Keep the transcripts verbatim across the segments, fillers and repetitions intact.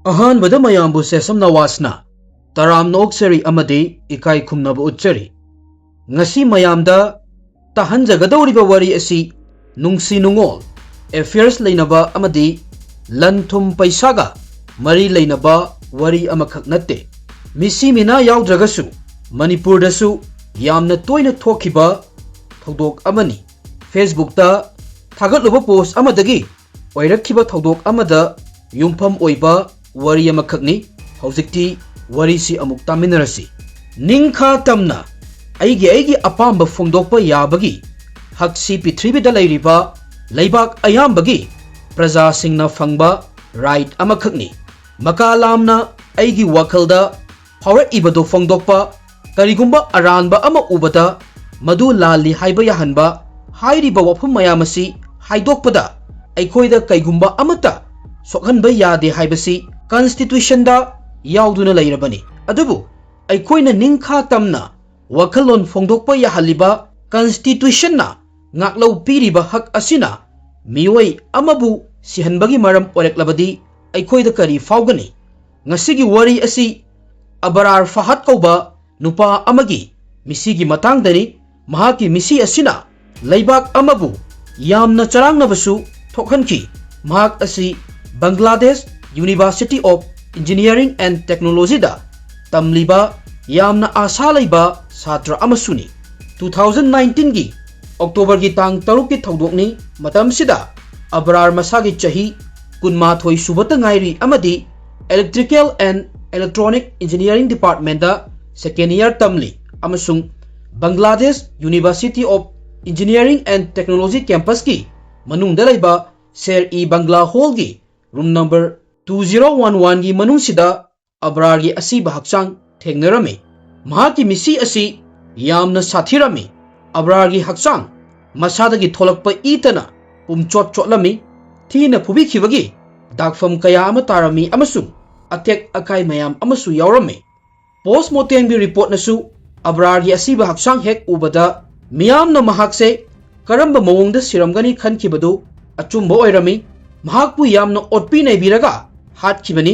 ꯑꯍꯥꯟꯕꯗ ꯃꯌꯥꯝꯕꯨ ꯁꯦꯁꯝ ꯅꯋꯥꯖꯅ ꯇꯔꯥꯝꯅ ꯑꯣꯛꯆꯔꯤ ꯑꯃꯗꯤ ꯏꯀꯥꯏ ꯈꯨꯝꯅꯕ ꯎꯠꯆꯔꯤ꯫ ꯉꯁꯤ ꯃꯌꯥꯝꯗ ꯇꯥꯍꯟꯖꯒꯗꯧꯔꯤꯕ ꯋꯥꯔꯤ ꯑꯁꯤ ꯅꯨꯡꯁꯤ ꯅꯨꯡꯉꯣꯜ, ꯑꯦꯐꯤꯌꯔꯁ ꯂꯩꯅꯕ ꯑꯃꯗꯤ ꯂꯟ ꯊꯨꯝ ꯄꯩꯁꯥꯒ ꯃꯔꯤ ꯂꯩꯅꯕ ꯋꯥꯔꯤ ꯑꯃꯈꯛ ꯅꯠꯇꯦ꯫ ꯃꯤꯁꯤ ꯃꯤꯅꯥ ꯌꯥꯎꯗ꯭ꯔꯒꯁꯨ ꯃꯅꯤꯄꯨꯔꯗꯁꯨ ꯌꯥꯝꯅ ꯇꯣꯏꯅ ꯊꯣꯛꯈꯤꯕ ꯊꯧꯗꯣꯛ ꯑꯃꯅꯤ꯫ ꯐꯦꯁꯕꯨꯛꯇ ꯊꯥꯒꯠꯂꯨꯕ ꯄꯣꯁ ꯑꯃꯗꯒꯤ ꯑꯣꯏꯔꯛꯈꯤꯕ ꯊꯧꯗꯣꯛ ꯑꯃꯗ ꯌꯨꯝꯐꯝ ꯑꯣꯏꯕ ꯋꯥꯔꯤ ꯑꯃꯈꯛꯅꯤ꯫ ꯍꯧꯖꯤꯛꯇꯤ ꯋꯥꯔꯤꯁꯤ ꯑꯃꯨꯛ ꯇꯥꯃꯤꯟꯅꯔꯁꯤ꯫ ꯅꯤꯡꯈꯥ ꯇꯝꯅ ꯑꯩꯒꯤ ꯑꯩꯒꯤ ꯑꯄꯥꯝꯕ ꯐꯣꯡꯗꯣꯛꯄ ꯌꯥꯕꯒꯤ ꯍꯛꯁꯤ ꯄ꯭ꯔꯤꯊꯤꯕꯤꯗ ꯂꯩꯔꯤꯕ ꯂꯩꯕꯥꯛ ꯑꯌꯥꯝꯕꯒꯤ ꯄ꯭ꯔꯖꯥꯁꯤꯡꯅ ꯐꯪꯕ ꯔꯥꯏꯠ ꯑꯃꯈꯛꯅꯤ꯫ ꯃꯀꯥ ꯂꯥꯝꯅ ꯑꯩꯒꯤ ꯋꯥꯈꯜꯗ ꯐꯥꯎꯔꯛꯏꯕꯗꯨ ꯐꯣꯡꯗꯣꯛꯄ, ꯀꯔꯤꯒꯨꯝꯕ ꯑꯔꯥꯟꯕ ꯑꯃ ꯎꯕꯗ ꯃꯗꯨ ꯂꯥꯜꯂꯤ ꯍꯥꯏꯕ ꯌꯥꯍꯟꯕ ꯍꯥꯏꯔꯤꯕ ꯋꯥꯐꯝ ꯃꯌꯥꯝ ꯑꯁꯤ ꯍꯥꯏꯗꯣꯛꯄꯗ ꯑꯩꯈꯣꯏꯗ ꯀꯩꯒꯨꯝꯕ ꯑꯃꯠꯇ ꯁꯣꯛꯍꯟꯕ ꯌꯥꯗꯦ ꯍꯥꯏꯕꯁꯤ ꯀꯟꯁꯇꯤꯇ꯭ꯌꯨꯁꯟꯗ ꯌꯥꯎꯗꯨꯅ ꯂꯩꯔꯕꯅꯤ꯫ ꯑꯗꯨꯕꯨ ꯑꯩꯈꯣꯏꯅ ꯅꯤꯡꯈꯥ ꯇꯝꯅ ꯋꯥꯈꯜꯂꯣꯟ ꯐꯣꯡꯗꯣꯛꯄ ꯌꯥꯍꯜꯂꯤꯕ ꯀꯟꯁꯇꯤꯇ꯭ꯌꯨꯁꯟꯅ ꯉꯥꯛꯂꯧ ꯄꯤꯔꯤꯕ ꯍꯛ ꯑꯁꯤꯅ ꯃꯤꯑꯣꯏ ꯑꯃꯕꯨ ꯁꯤꯍꯟꯕꯒꯤ ꯃꯔꯝ ꯑꯣꯏꯔꯛꯂꯕꯗꯤ ꯑꯩꯈꯣꯏꯗ ꯀꯔꯤ ꯐꯥꯎꯒꯅꯤ? ꯉꯁꯤꯒꯤ ꯋꯥꯔꯤ ꯑꯁꯤ ꯑꯕꯔꯥꯔ ꯐꯍꯗ ꯀꯧꯕ ꯅꯨꯄꯥ ꯑꯃꯒꯤ ꯃꯤꯁꯤꯒꯤ ꯃꯇꯥꯡꯗꯅꯤ꯫ ꯃꯍꯥꯛꯀꯤ ꯃꯤꯁꯤ ꯑꯁꯤꯅ ꯂꯩꯕꯥꯛ ꯑꯃꯕꯨ ꯌꯥꯝꯅ ꯆꯔꯥꯡꯅꯕꯁꯨ ꯊꯣꯛꯍꯟꯈꯤ꯫ ꯃꯍꯥꯛ ꯑꯁꯤ Bangladesh University of Engineering and Technologyꯗ ꯇꯝꯂꯤꯕ ꯌꯥꯝꯅ ꯑꯥꯁꯥ ꯂꯩꯕ ꯁꯥꯇ꯭ꯔ ꯑꯃꯁꯨꯅꯤ꯫ ꯇꯨ ꯊꯥꯎꯖꯟ ꯅꯥꯏꯟꯇꯤꯟꯒꯤ ꯑꯣꯛꯇꯣꯕꯔꯒꯤ ꯇꯥꯡ ꯇꯔꯨꯛꯀꯤ ꯊꯧꯗꯣꯛꯅꯤ꯫ ꯃꯇꯝꯁꯤꯗ ꯑꯕꯔꯥꯔ ꯃꯁꯥꯒꯤ ꯆꯍꯤ ꯀꯨꯟꯃꯥꯊꯣꯏ ꯁꯨꯕꯇ ꯉꯥꯏꯔꯤ ꯑꯃꯗꯤ Electrical and Electronic Engineering Departmentꯗ second year ꯇꯝꯂꯤ ꯑꯃꯁꯨꯡ Bangladesh University of Engineering and Technology campusꯀꯤ ꯃꯅꯨꯡꯗ ꯂꯩꯕ ꯁꯦꯔ ꯏ ꯕꯪꯒ꯭ꯂꯥ ꯍꯣꯜꯒꯤ room number two zero one ꯋꯥꯟꯒꯤ ꯃꯅꯨꯡꯁꯤꯗ ꯑꯕ꯭ꯔꯥꯔꯒꯤ ꯑꯁꯤꯕ ꯍꯛꯆꯥꯡ ꯊꯦꯡꯅꯔꯝꯃꯤ꯫ ꯃꯍꯥꯛꯀꯤ ꯃꯤꯁꯤ ꯑꯁꯤ ꯌꯥꯝꯅ ꯁꯥꯊꯤꯔꯝꯃꯤ꯫ ꯑꯕ꯭ꯔꯥꯔꯒꯤ ꯍꯛꯆꯥꯡ ꯃꯁꯥꯗꯒꯤ ꯊꯣꯛꯂꯛꯄ ꯏꯇꯅ ꯄꯨꯝꯆꯣꯠ ꯆꯣꯠꯂꯝꯃꯤ꯫ ꯊꯤꯅ ꯐꯨꯕꯤꯈꯤꯕꯒꯤ ꯗꯥꯛꯐꯝ ꯀꯌꯥ ꯑꯃ ꯇꯥꯔꯝꯃꯤ ꯑꯃꯁꯨꯡ ꯑꯇꯦꯛ ꯑꯀꯥꯏ ꯃꯌꯥꯝ ꯑꯃꯁꯨ ꯌꯥꯎꯔꯝꯃꯤ꯫ ꯄꯣꯁꯃꯣꯔꯇꯦꯝꯒꯤ ꯔꯤꯄꯣꯔꯠꯅꯁꯨ ꯑꯕ꯭ꯔꯥꯔꯒꯤ ꯑꯁꯤꯕ ꯍꯛꯆꯥꯡ ꯍꯦꯛ ꯎꯕꯗ ꯃꯤꯌꯥꯝꯅ ꯃꯍꯥꯛꯁꯦ ꯀꯔꯝꯕ ꯃꯑꯣꯡꯗ ꯁꯤꯔꯝꯒꯅꯤ ꯈꯟꯈꯤꯕꯗꯨ ꯑꯆꯨꯝꯕ ꯑꯣꯏꯔꯝꯃꯤ꯫ ꯃꯍꯥꯛꯄꯨ ꯌꯥꯝꯅ ꯑꯣꯠꯄꯤ ꯅꯩꯕꯤꯔꯒ ꯍꯥꯠꯈꯤꯕꯅꯤ꯫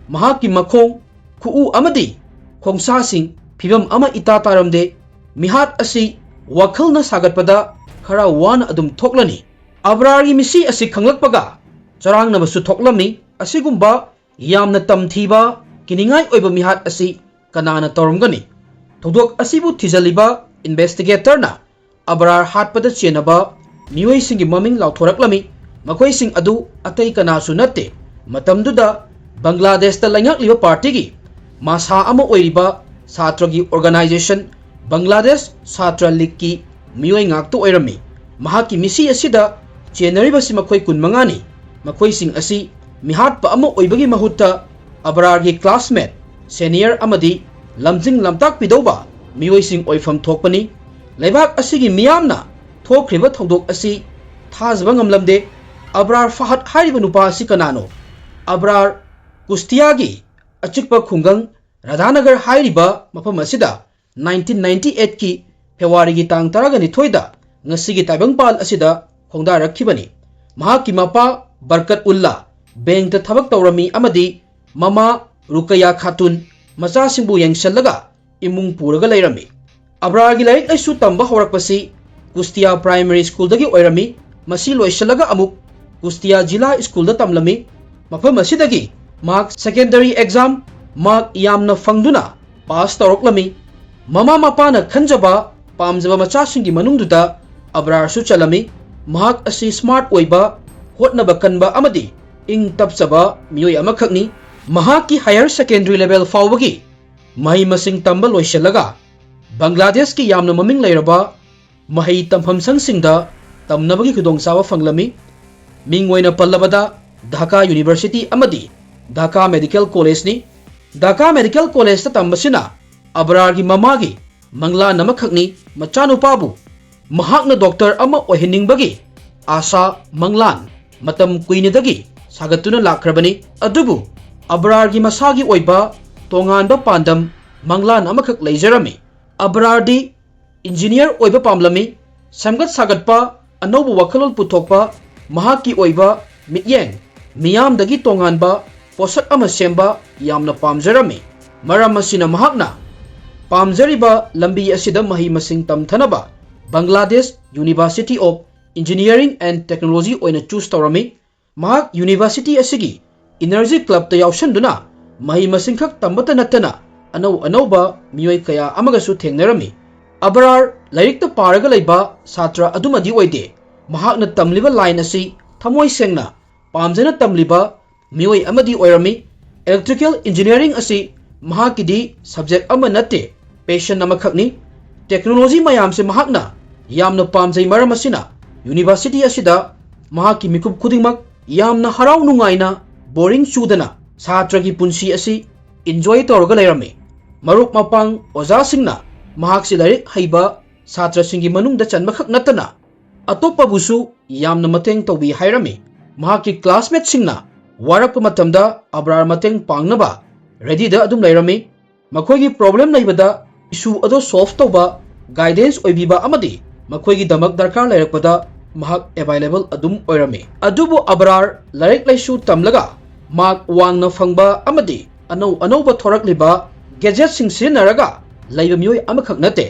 ꯃꯍꯥꯛꯀꯤ ꯃꯈꯣꯡ, ꯈꯨꯎ ꯑꯃꯗꯤ ꯈꯣꯡꯁꯥꯁꯤꯡ ꯐꯤꯕꯝ ꯑꯃ ꯏꯇꯥ ꯇꯥꯔꯝꯗꯦ꯫ ꯃꯤꯍꯥꯠ ꯑꯁꯤ ꯋꯥꯈꯜꯅ ꯁꯥꯒꯠꯄꯗ ꯈꯔ ꯋꯥꯅ ꯑꯗꯨꯝ ꯊꯣꯛꯂꯅꯤ꯫ ꯑꯕ꯭ꯔꯥꯔꯒꯤ ꯃꯤꯁꯤ ꯑꯁꯤ ꯈꯪꯂꯛꯄꯒ ꯆꯔꯥꯡꯅꯕꯁꯨ ꯊꯣꯛꯂꯝꯃꯤ꯫ ꯑꯁꯤꯒꯨꯝꯕ ꯌꯥꯝꯅ ꯇꯝꯊꯤꯕ, ꯀꯤꯅꯤꯡꯉꯥꯏ ꯑꯣꯏꯕ ꯃꯤꯍꯥꯠ ꯑꯁꯤ ꯀꯅꯥꯅ ꯇꯧꯔꯝꯒꯅꯤ? ꯊꯧꯗꯣꯛ ꯑꯁꯤꯕꯨ ꯊꯤꯖꯤꯜꯂꯤꯕ ꯏꯟꯚꯦꯁꯇꯤꯒꯦꯇꯔꯅ ꯑꯕ꯭ꯔꯥꯔ ꯍꯥꯠꯄꯗ ꯆꯦꯟꯅꯕ ꯃꯤꯑꯣꯏꯁꯤꯡꯒꯤ ꯃꯃꯤꯡ ꯂꯥꯎꯊꯣꯔꯛꯂꯝꯃꯤ꯫ ꯃꯈꯣꯏꯁꯤꯡ ꯑꯗꯨ ꯑꯇꯩ ꯀꯅꯥꯁꯨ ꯅꯠꯇꯦ, ꯃꯇꯝꯗꯨꯗ ꯕꯪꯒ꯭ꯂꯥꯗꯦꯁꯇ ꯂꯩꯉꯥꯛꯂꯤꯕ ꯄꯥꯔꯇꯤꯒꯤ ꯃꯁꯥ ꯑꯃ ꯑꯣꯏꯔꯤꯕ ꯁꯥꯇ꯭ꯔꯒꯤ ꯑꯣꯔꯒꯅꯥꯏꯖꯦꯁꯟ ꯕꯪꯒ꯭ꯂꯥꯗꯦꯁ ꯁꯥꯇ꯭ꯔ ꯂꯤꯒꯀꯤ ꯃꯤꯑꯣꯏ ꯉꯥꯛꯇ ꯑꯣꯏꯔꯝꯃꯤ꯫ ꯃꯍꯥꯛꯀꯤ ꯃꯤꯁꯤ ꯑꯁꯤꯗ ꯆꯦꯟꯅꯔꯤꯕꯁꯤ ꯃꯈꯣꯏ ꯀꯨꯟꯃꯉꯥꯅꯤ꯫ ꯃꯈꯣꯏꯁꯤꯡ ꯑꯁꯤ ꯃꯤꯍꯥꯠꯄ ꯑꯃ ꯑꯣꯏꯕꯒꯤ ꯃꯍꯨꯠꯇ ꯑꯕ꯭ꯔꯥꯔꯒꯤ ꯀ꯭ꯂꯥꯁꯃꯦꯠ, ꯁꯦꯅꯤꯌꯔ ꯑꯃꯗꯤ ꯂꯝꯖꯤꯡ ꯂꯝꯇꯥꯛꯄꯤꯗꯧꯕ ꯃꯤꯑꯣꯏꯁꯤꯡ ꯑꯣꯏꯐꯝ ꯊꯣꯛꯄꯅꯤ꯫ ꯂꯩꯕꯥꯛ ꯑꯁꯤꯒꯤ ꯃꯤꯌꯥꯝꯅ ꯊꯣꯛꯈ꯭ꯔꯤꯕ ꯊꯧꯗꯣꯛ ꯑꯁꯤ ꯊꯥꯖꯕ ꯉꯝꯂꯝꯗꯦ꯫ ꯑꯕ꯭ꯔꯥꯔ ꯐꯍꯗ ꯍꯥꯏꯔꯤꯕ ꯅꯨꯄꯥ ꯑꯁꯤ ꯀꯅꯥꯅꯣ? ꯑꯕ꯭ꯔꯥꯔ ꯀꯨꯁꯇꯤꯌꯥꯒꯤ ꯑꯆꯤꯛꯄ ꯈꯨꯡꯒꯪ ꯔꯥꯙꯥꯅꯒꯔ ꯍꯥꯏꯔꯤꯕ ꯃꯐꯝ ꯑꯁꯤꯗ nineteen ninety eight ꯀꯤ ꯐꯦꯕ꯭ꯔꯨꯋꯥꯔꯤꯒꯤ ꯇꯥꯡ ꯇꯔꯥꯒ ꯅꯤꯊꯣꯏꯗ ꯉꯁꯤꯒꯤ ꯇꯥꯏꯕꯪꯄꯥꯜ ꯑꯁꯤꯗ ꯈꯣꯡꯗꯥꯔꯛꯈꯤꯕꯅꯤ꯫ ꯃꯍꯥꯛꯀꯤ ꯃꯄꯥ ꯕꯔꯀꯠ ꯎꯜꯂꯥ ꯕꯦꯡꯛꯇ ꯊꯕꯛ ꯇꯧꯔꯝꯃꯤ ꯑꯃꯗꯤ ꯃꯃꯥ ꯔꯨꯀꯌꯥ ꯈꯥꯇꯨꯟ ꯃꯆꯥꯁꯤꯡꯕꯨ ꯌꯦꯡꯁꯤꯜꯂꯒ ꯏꯃꯨꯡ ꯄꯨꯔꯒ ꯂꯩꯔꯝꯃꯤ꯫ ꯑꯕ꯭ꯔꯥꯔꯒꯤ ꯂꯥꯏꯔꯤꯛ ꯂꯥꯏꯁꯨ ꯇꯝꯕ ꯍꯧꯔꯛꯄꯁꯤ ꯀꯨꯁꯇꯤꯌꯥ ꯄ꯭ꯔꯥꯏꯃꯔꯤ ꯁ꯭ꯀꯨꯜꯗꯒꯤ ꯑꯣꯏꯔꯝꯃꯤ꯫ ꯃꯁꯤ ꯂꯣꯏꯁꯤꯜꯂꯒ ꯑꯃꯨꯛ ꯀꯨꯁꯇꯤꯌꯥ ꯖꯤꯂꯥ ꯁ꯭ꯀꯨꯜꯗ ꯇꯝꯂꯝꯃꯤ꯫ ꯃꯐꯝ ꯑꯁꯤꯗꯒꯤ ꯃꯍꯥꯛ ꯁꯦꯀꯦꯟꯗꯔꯤ ꯑꯦꯛꯖꯥꯝ ꯃꯥꯔꯛ ꯌꯥꯝꯅ ꯐꯪꯗꯨꯅ ꯄꯥꯁ ꯇꯧꯔꯛꯂꯝꯃꯤ꯫ ꯃꯃꯥ ꯃꯄꯥꯅ ꯈꯟꯖꯕ, ꯄꯥꯝꯖꯕ ꯃꯆꯥꯁꯤꯡꯒꯤ ꯃꯅꯨꯡꯗꯨꯗ ꯑꯕ꯭ꯔꯥꯔꯁꯨ ꯆꯜꯂꯝꯃꯤ꯫ ꯃꯍꯥꯛ ꯑꯁꯤ ꯁ꯭ꯃꯥꯔꯠ ꯑꯣꯏꯕ, ꯍꯣꯠꯅꯕ ꯀꯟꯕ ꯑꯃꯗꯤ ꯏꯪ ꯇꯞꯆꯕ ꯃꯤꯑꯣꯏ ꯑꯃꯈꯛꯅꯤ꯫ ꯃꯍꯥꯛꯀꯤ ꯍꯥꯌꯔ ꯁꯦꯀꯦꯟꯗꯔꯤ ꯂꯦꯚꯦꯜ ꯐꯥꯎꯕꯒꯤ ꯃꯍꯩ ꯃꯁꯤꯡ ꯇꯝꯕ ꯂꯣꯏꯁꯤꯜꯂꯒ ꯕꯪꯒ꯭ꯂꯥꯗꯦꯁꯀꯤ ꯌꯥꯝꯅ ꯃꯃꯤꯡ ꯂꯩꯔꯕ ꯃꯍꯩ ꯇꯝꯐꯝ ꯁꯪꯁꯤꯡꯗ ꯇꯝꯅꯕꯒꯤ ꯈꯨꯗꯣꯡꯆꯥꯕ ꯐꯪꯂꯝꯃꯤ꯫ ꯃꯤꯡ ꯑꯣꯏꯅ ꯄꯜꯂꯕꯗ ꯙꯥꯀꯥ ꯌꯨꯅꯤꯚꯔꯁꯤꯇꯤ ꯑꯃꯗꯤ ꯙꯥꯀꯥ ꯃꯦꯗꯤꯀꯦꯜ ꯀꯣꯂꯦꯖꯅꯤ꯫ ꯙꯥꯀꯥ ꯃꯦꯗꯤꯀꯦꯜ ꯀꯣꯂꯦꯖꯇ ꯇꯝꯕꯁꯤꯅ ꯑꯕ꯭ꯔꯥꯔꯒꯤ ꯃꯃꯥꯒꯤ ꯃꯪꯂꯥꯟ ꯑꯃꯈꯛꯅꯤ꯫ ꯃꯆꯥꯅꯨꯄꯥꯕꯨ ꯃꯍꯥꯛꯅ ꯗꯣꯛꯇꯔ ꯑꯃ ꯑꯣꯏꯍꯟꯅꯤꯡꯕꯒꯤ ꯑꯥꯁꯥ ꯃꯪꯂꯥꯟ ꯃꯇꯝ ꯀꯨꯏꯅꯗꯒꯤ ꯁꯥꯒꯠꯇꯨꯅ ꯂꯥꯛꯈ꯭ꯔꯕꯅꯤ꯫ ꯑꯗꯨꯕꯨ ꯑꯕ꯭ꯔꯥꯔꯒꯤ ꯃꯁꯥꯒꯤ ꯑꯣꯏꯕ ꯇꯣꯉꯥꯟꯕ ꯄꯥꯟꯗꯝ ꯃꯪꯂꯥꯟ ꯑꯃꯈꯛ ꯂꯩꯖꯔꯝꯃꯤ꯫ ꯑꯕ꯭ꯔꯥꯔꯗꯤ ꯏꯟꯖꯤꯅꯤꯌꯔ ꯑꯣꯏꯕ ꯄꯥꯝꯂꯝꯃꯤ꯫ ꯁꯦꯝꯒꯠ ꯁꯥꯒꯠꯄ, ꯑꯅꯧꯕ ꯋꯥꯈꯜꯂꯣꯟ ꯄꯨꯊꯣꯛꯄ, ꯃꯍꯥꯛꯀꯤ ꯑꯣꯏꯕ ꯃꯤꯠꯌꯦꯡ, ꯃꯤꯌꯥꯝꯗꯒꯤ ꯇꯣꯉꯥꯟꯕ ꯄꯣꯠꯁꯛ ꯑꯃ ꯁꯦꯝꯕ ꯌꯥꯝꯅ ꯄꯥꯝꯖꯔꯝꯃꯤ꯫ ꯃꯔꯝ ꯑꯁꯤꯅ ꯃꯍꯥꯛꯅ ꯄꯥꯝꯖꯔꯤꯕ ꯂꯝꯕꯤ ꯑꯁꯤꯗ ꯃꯍꯩ ꯃꯁꯤꯡ ꯇꯝꯊꯅꯕ Bangladesh University of Engineering and Technology ꯑꯣꯏꯅ ꯆꯨꯁ ꯇꯧꯔꯝꯃꯤ꯫ ꯃꯍꯥꯛ ꯌꯨꯅꯤꯚꯔꯁꯤꯇꯤ ꯑꯁꯤꯒꯤ ꯏꯅꯔꯖꯤ ꯀ꯭ꯂꯕꯇ ꯌꯥꯎꯁꯟꯗꯨꯅ ꯃꯍꯩ ꯃꯁꯤꯡꯈꯛ ꯇꯝꯕꯇ ꯅꯠꯇꯅ ꯑꯅꯧ ꯑꯅꯧꯕ ꯃꯤꯑꯣꯏ ꯀꯌꯥ ꯑꯃꯒꯁꯨ ꯊꯦꯡꯅꯔꯝꯃꯤ꯫ ꯑꯕꯔꯥꯔ ꯂꯥꯏꯔꯤꯛꯇ ꯄꯥꯔꯒ ꯂꯩꯕ ꯁꯥꯇ꯭ꯔ ꯑꯗꯨꯃꯗꯤ ꯑꯣꯏꯗꯦ꯫ ꯃꯍꯥꯛꯅ ꯇꯝꯂꯤꯕ ꯂꯥꯏꯟ ꯑꯁꯤ ꯊꯃꯣꯏ ꯁꯦꯡꯅ ꯄꯥꯝꯖꯅ ꯇꯝꯂꯤꯕ ꯃꯤꯑꯣꯏ ꯑꯃꯗꯤ ꯑꯣꯏꯔꯝꯃꯤ꯫ ꯏꯂꯦꯛꯇ꯭ꯔꯤꯀꯦꯜ ꯏꯟꯖꯤꯅꯤꯌꯥꯔꯤꯡ ꯑꯁꯤ ꯃꯍꯥꯛꯀꯤꯗꯤ ꯁꯕꯖꯦꯛ ꯑꯃ ꯅꯠꯇꯦ, ꯄꯦꯁꯟ ꯑꯃꯈꯛꯅꯤ꯫ ꯇꯦꯛꯅꯣꯂꯣꯖꯤ ꯃꯌꯥꯝꯁꯦ ꯃꯍꯥꯛꯅ ꯌꯥꯝꯅ ꯄꯥꯝꯖꯩ꯫ ꯃꯔꯝ ꯑꯁꯤꯅ ꯌꯨꯅꯤꯚꯔꯁꯤꯇꯤ ꯑꯁꯤꯗ ꯃꯍꯥꯛꯀꯤ ꯃꯤꯀꯨꯞ ꯈꯨꯗꯤꯡꯃꯛ ꯌꯥꯝꯅ ꯍꯔꯥꯎ ꯅꯨꯡꯉꯥꯏꯅ, ꯕꯣꯔꯤꯡ ꯆꯨꯗꯅ ꯁꯥꯇ꯭ꯔꯒꯤ ꯄꯨꯟꯁꯤ ꯑꯁꯤ ꯏꯟꯖꯣꯏ ꯇꯧꯔꯒ ꯂꯩꯔꯝꯃꯤ꯫ ꯃꯔꯨꯞ ꯃꯄꯥꯡ ꯑꯣꯖꯥꯁꯤꯡꯅ ꯃꯍꯥꯛꯁꯤ ꯂꯥꯏꯔꯤꯛ ꯍꯩꯕ ꯁꯥꯇ꯭ꯔꯁꯤꯡꯒꯤ ꯃꯅꯨꯡꯗ ꯆꯟꯕꯈꯛ ꯅꯠꯇꯅ ꯑꯇꯣꯞꯄꯕꯨꯁꯨ ꯌꯥꯝꯅ ꯃꯇꯦꯡ ꯇꯧꯕꯤ ꯍꯥꯏꯔꯝꯃꯤ꯫ ꯃꯍꯥꯛꯀꯤ ꯀ꯭ꯂꯥꯁꯃꯦꯠꯁꯤꯡꯅ ꯋꯥꯔꯛꯄ ꯃꯇꯝꯗ ꯑꯕ꯭ꯔꯥꯔ ꯃꯇꯦꯡ ꯄꯥꯡꯅꯕ ꯔꯦꯗꯤꯗ ꯑꯗꯨꯝ ꯂꯩꯔꯝꯃꯤ꯫ ꯃꯈꯣꯏꯒꯤ ꯄ꯭ꯔꯣꯕ꯭ꯂꯦꯝ ꯂꯩꯕꯗ ꯏꯁꯨ ꯑꯗꯨ ꯁꯣꯜꯚ ꯇꯧꯕ, ꯒꯥꯏꯗꯦꯟꯁ ꯑꯣꯏꯕꯤꯕ ꯑꯃꯗꯤ ꯃꯈꯣꯏꯒꯤꯗꯃꯛ ꯗꯔꯀꯥꯔ ꯂꯩꯔꯛꯄꯗ ꯃꯍꯥꯛ ꯑꯦꯚꯥꯏꯂꯦꯕꯜ ꯑꯗꯨꯝ ꯑꯣꯏꯔꯝꯃꯤ꯫ ꯑꯗꯨꯕꯨ ꯑꯕ꯭ꯔꯥꯔ ꯂꯥꯏꯔꯤꯛ ꯂꯥꯏꯁꯨ ꯇꯝꯂꯒ ꯃꯥꯔꯛ ꯋꯥꯡꯅ ꯐꯪꯕ ꯑꯃꯗꯤ ꯑꯅꯧ ꯑꯅꯧꯕ ꯊꯣꯔꯛꯂꯤꯕ ꯒꯦꯖꯦꯠꯁꯤꯡ ꯁꯤꯖꯤꯟꯅꯔꯒ ꯂꯩꯕ ꯃꯤꯑꯣꯏ ꯑꯃꯈꯛ ꯅꯠꯇꯦ꯫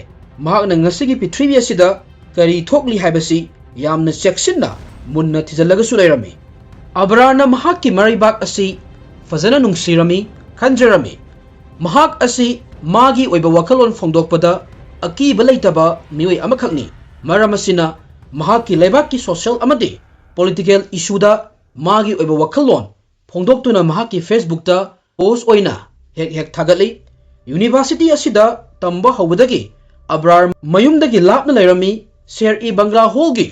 ꯃꯍꯥꯛꯅ ꯉꯁꯤꯒꯤ ꯄ꯭ꯔꯤꯊꯤꯕꯤ ꯑꯁꯤꯗ ꯀꯔꯤ ꯊꯣꯛꯂꯤ ꯍꯥꯏꯕꯁꯤ ꯌꯥꯝꯅ ꯆꯦꯛꯁꯤꯟꯅ ꯃꯨꯟꯅ ꯊꯤꯖꯤꯜꯂꯒꯁꯨ ꯂꯩꯔꯝꯃꯤ꯫ ꯑꯕ꯭ꯔꯥꯔꯅ ꯃꯍꯥꯛꯀꯤ ꯃꯔꯩꯕꯥꯛ ꯑꯁꯤ ꯐꯖꯅ ꯅꯨꯡꯁꯤꯔꯝꯃꯤ, ꯈꯟꯖꯔꯝꯃꯤ꯫ ꯃꯍꯥꯛ ꯑꯁꯤ ꯃꯥꯒꯤ ꯑꯣꯏꯕ ꯋꯥꯈꯜꯂꯣꯟ ꯐꯣꯡꯗꯣꯛꯄꯗ ꯑꯀꯤꯕ ꯂꯩꯇꯕ ꯃꯤꯑꯣꯏ ꯑꯃꯈꯛꯅꯤ꯫ ꯃꯔꯝ ꯑꯁꯤꯅ ꯃꯍꯥꯛꯀꯤ ꯂꯩꯕꯥꯛꯀꯤ ꯁꯣꯁꯤꯌꯦꯜ ꯑꯃꯗꯤ ꯄꯣꯂꯤꯇꯤꯀꯦꯜ ꯏꯁꯨꯗ ꯃꯥꯒꯤ ꯑꯣꯏꯕ ꯋꯥꯈꯜꯂꯣꯟ ꯐꯣꯡꯗꯣꯛꯇꯨꯅ ꯃꯍꯥꯛꯀꯤ ꯐꯦꯁꯕꯨꯛꯇ ꯄꯣꯁ ꯑꯣꯏꯅ ꯍꯦꯛ ꯍꯦꯛ ꯊꯥꯒꯠꯂꯤ꯫ ꯌꯨꯅꯤꯚꯔꯁꯤꯇꯤ ꯑꯁꯤꯗ ꯇꯝꯕ ꯍꯧꯕꯗꯒꯤ ꯑꯕ꯭ꯔꯥꯔ ꯃꯌꯨꯝꯗꯒꯤ ꯂꯥꯞꯅ ꯂꯩꯔꯝꯃꯤ꯫ ꯁꯦꯔ ꯏ ꯕꯪꯒ꯭ꯂꯥ ꯍꯣꯜꯒꯤ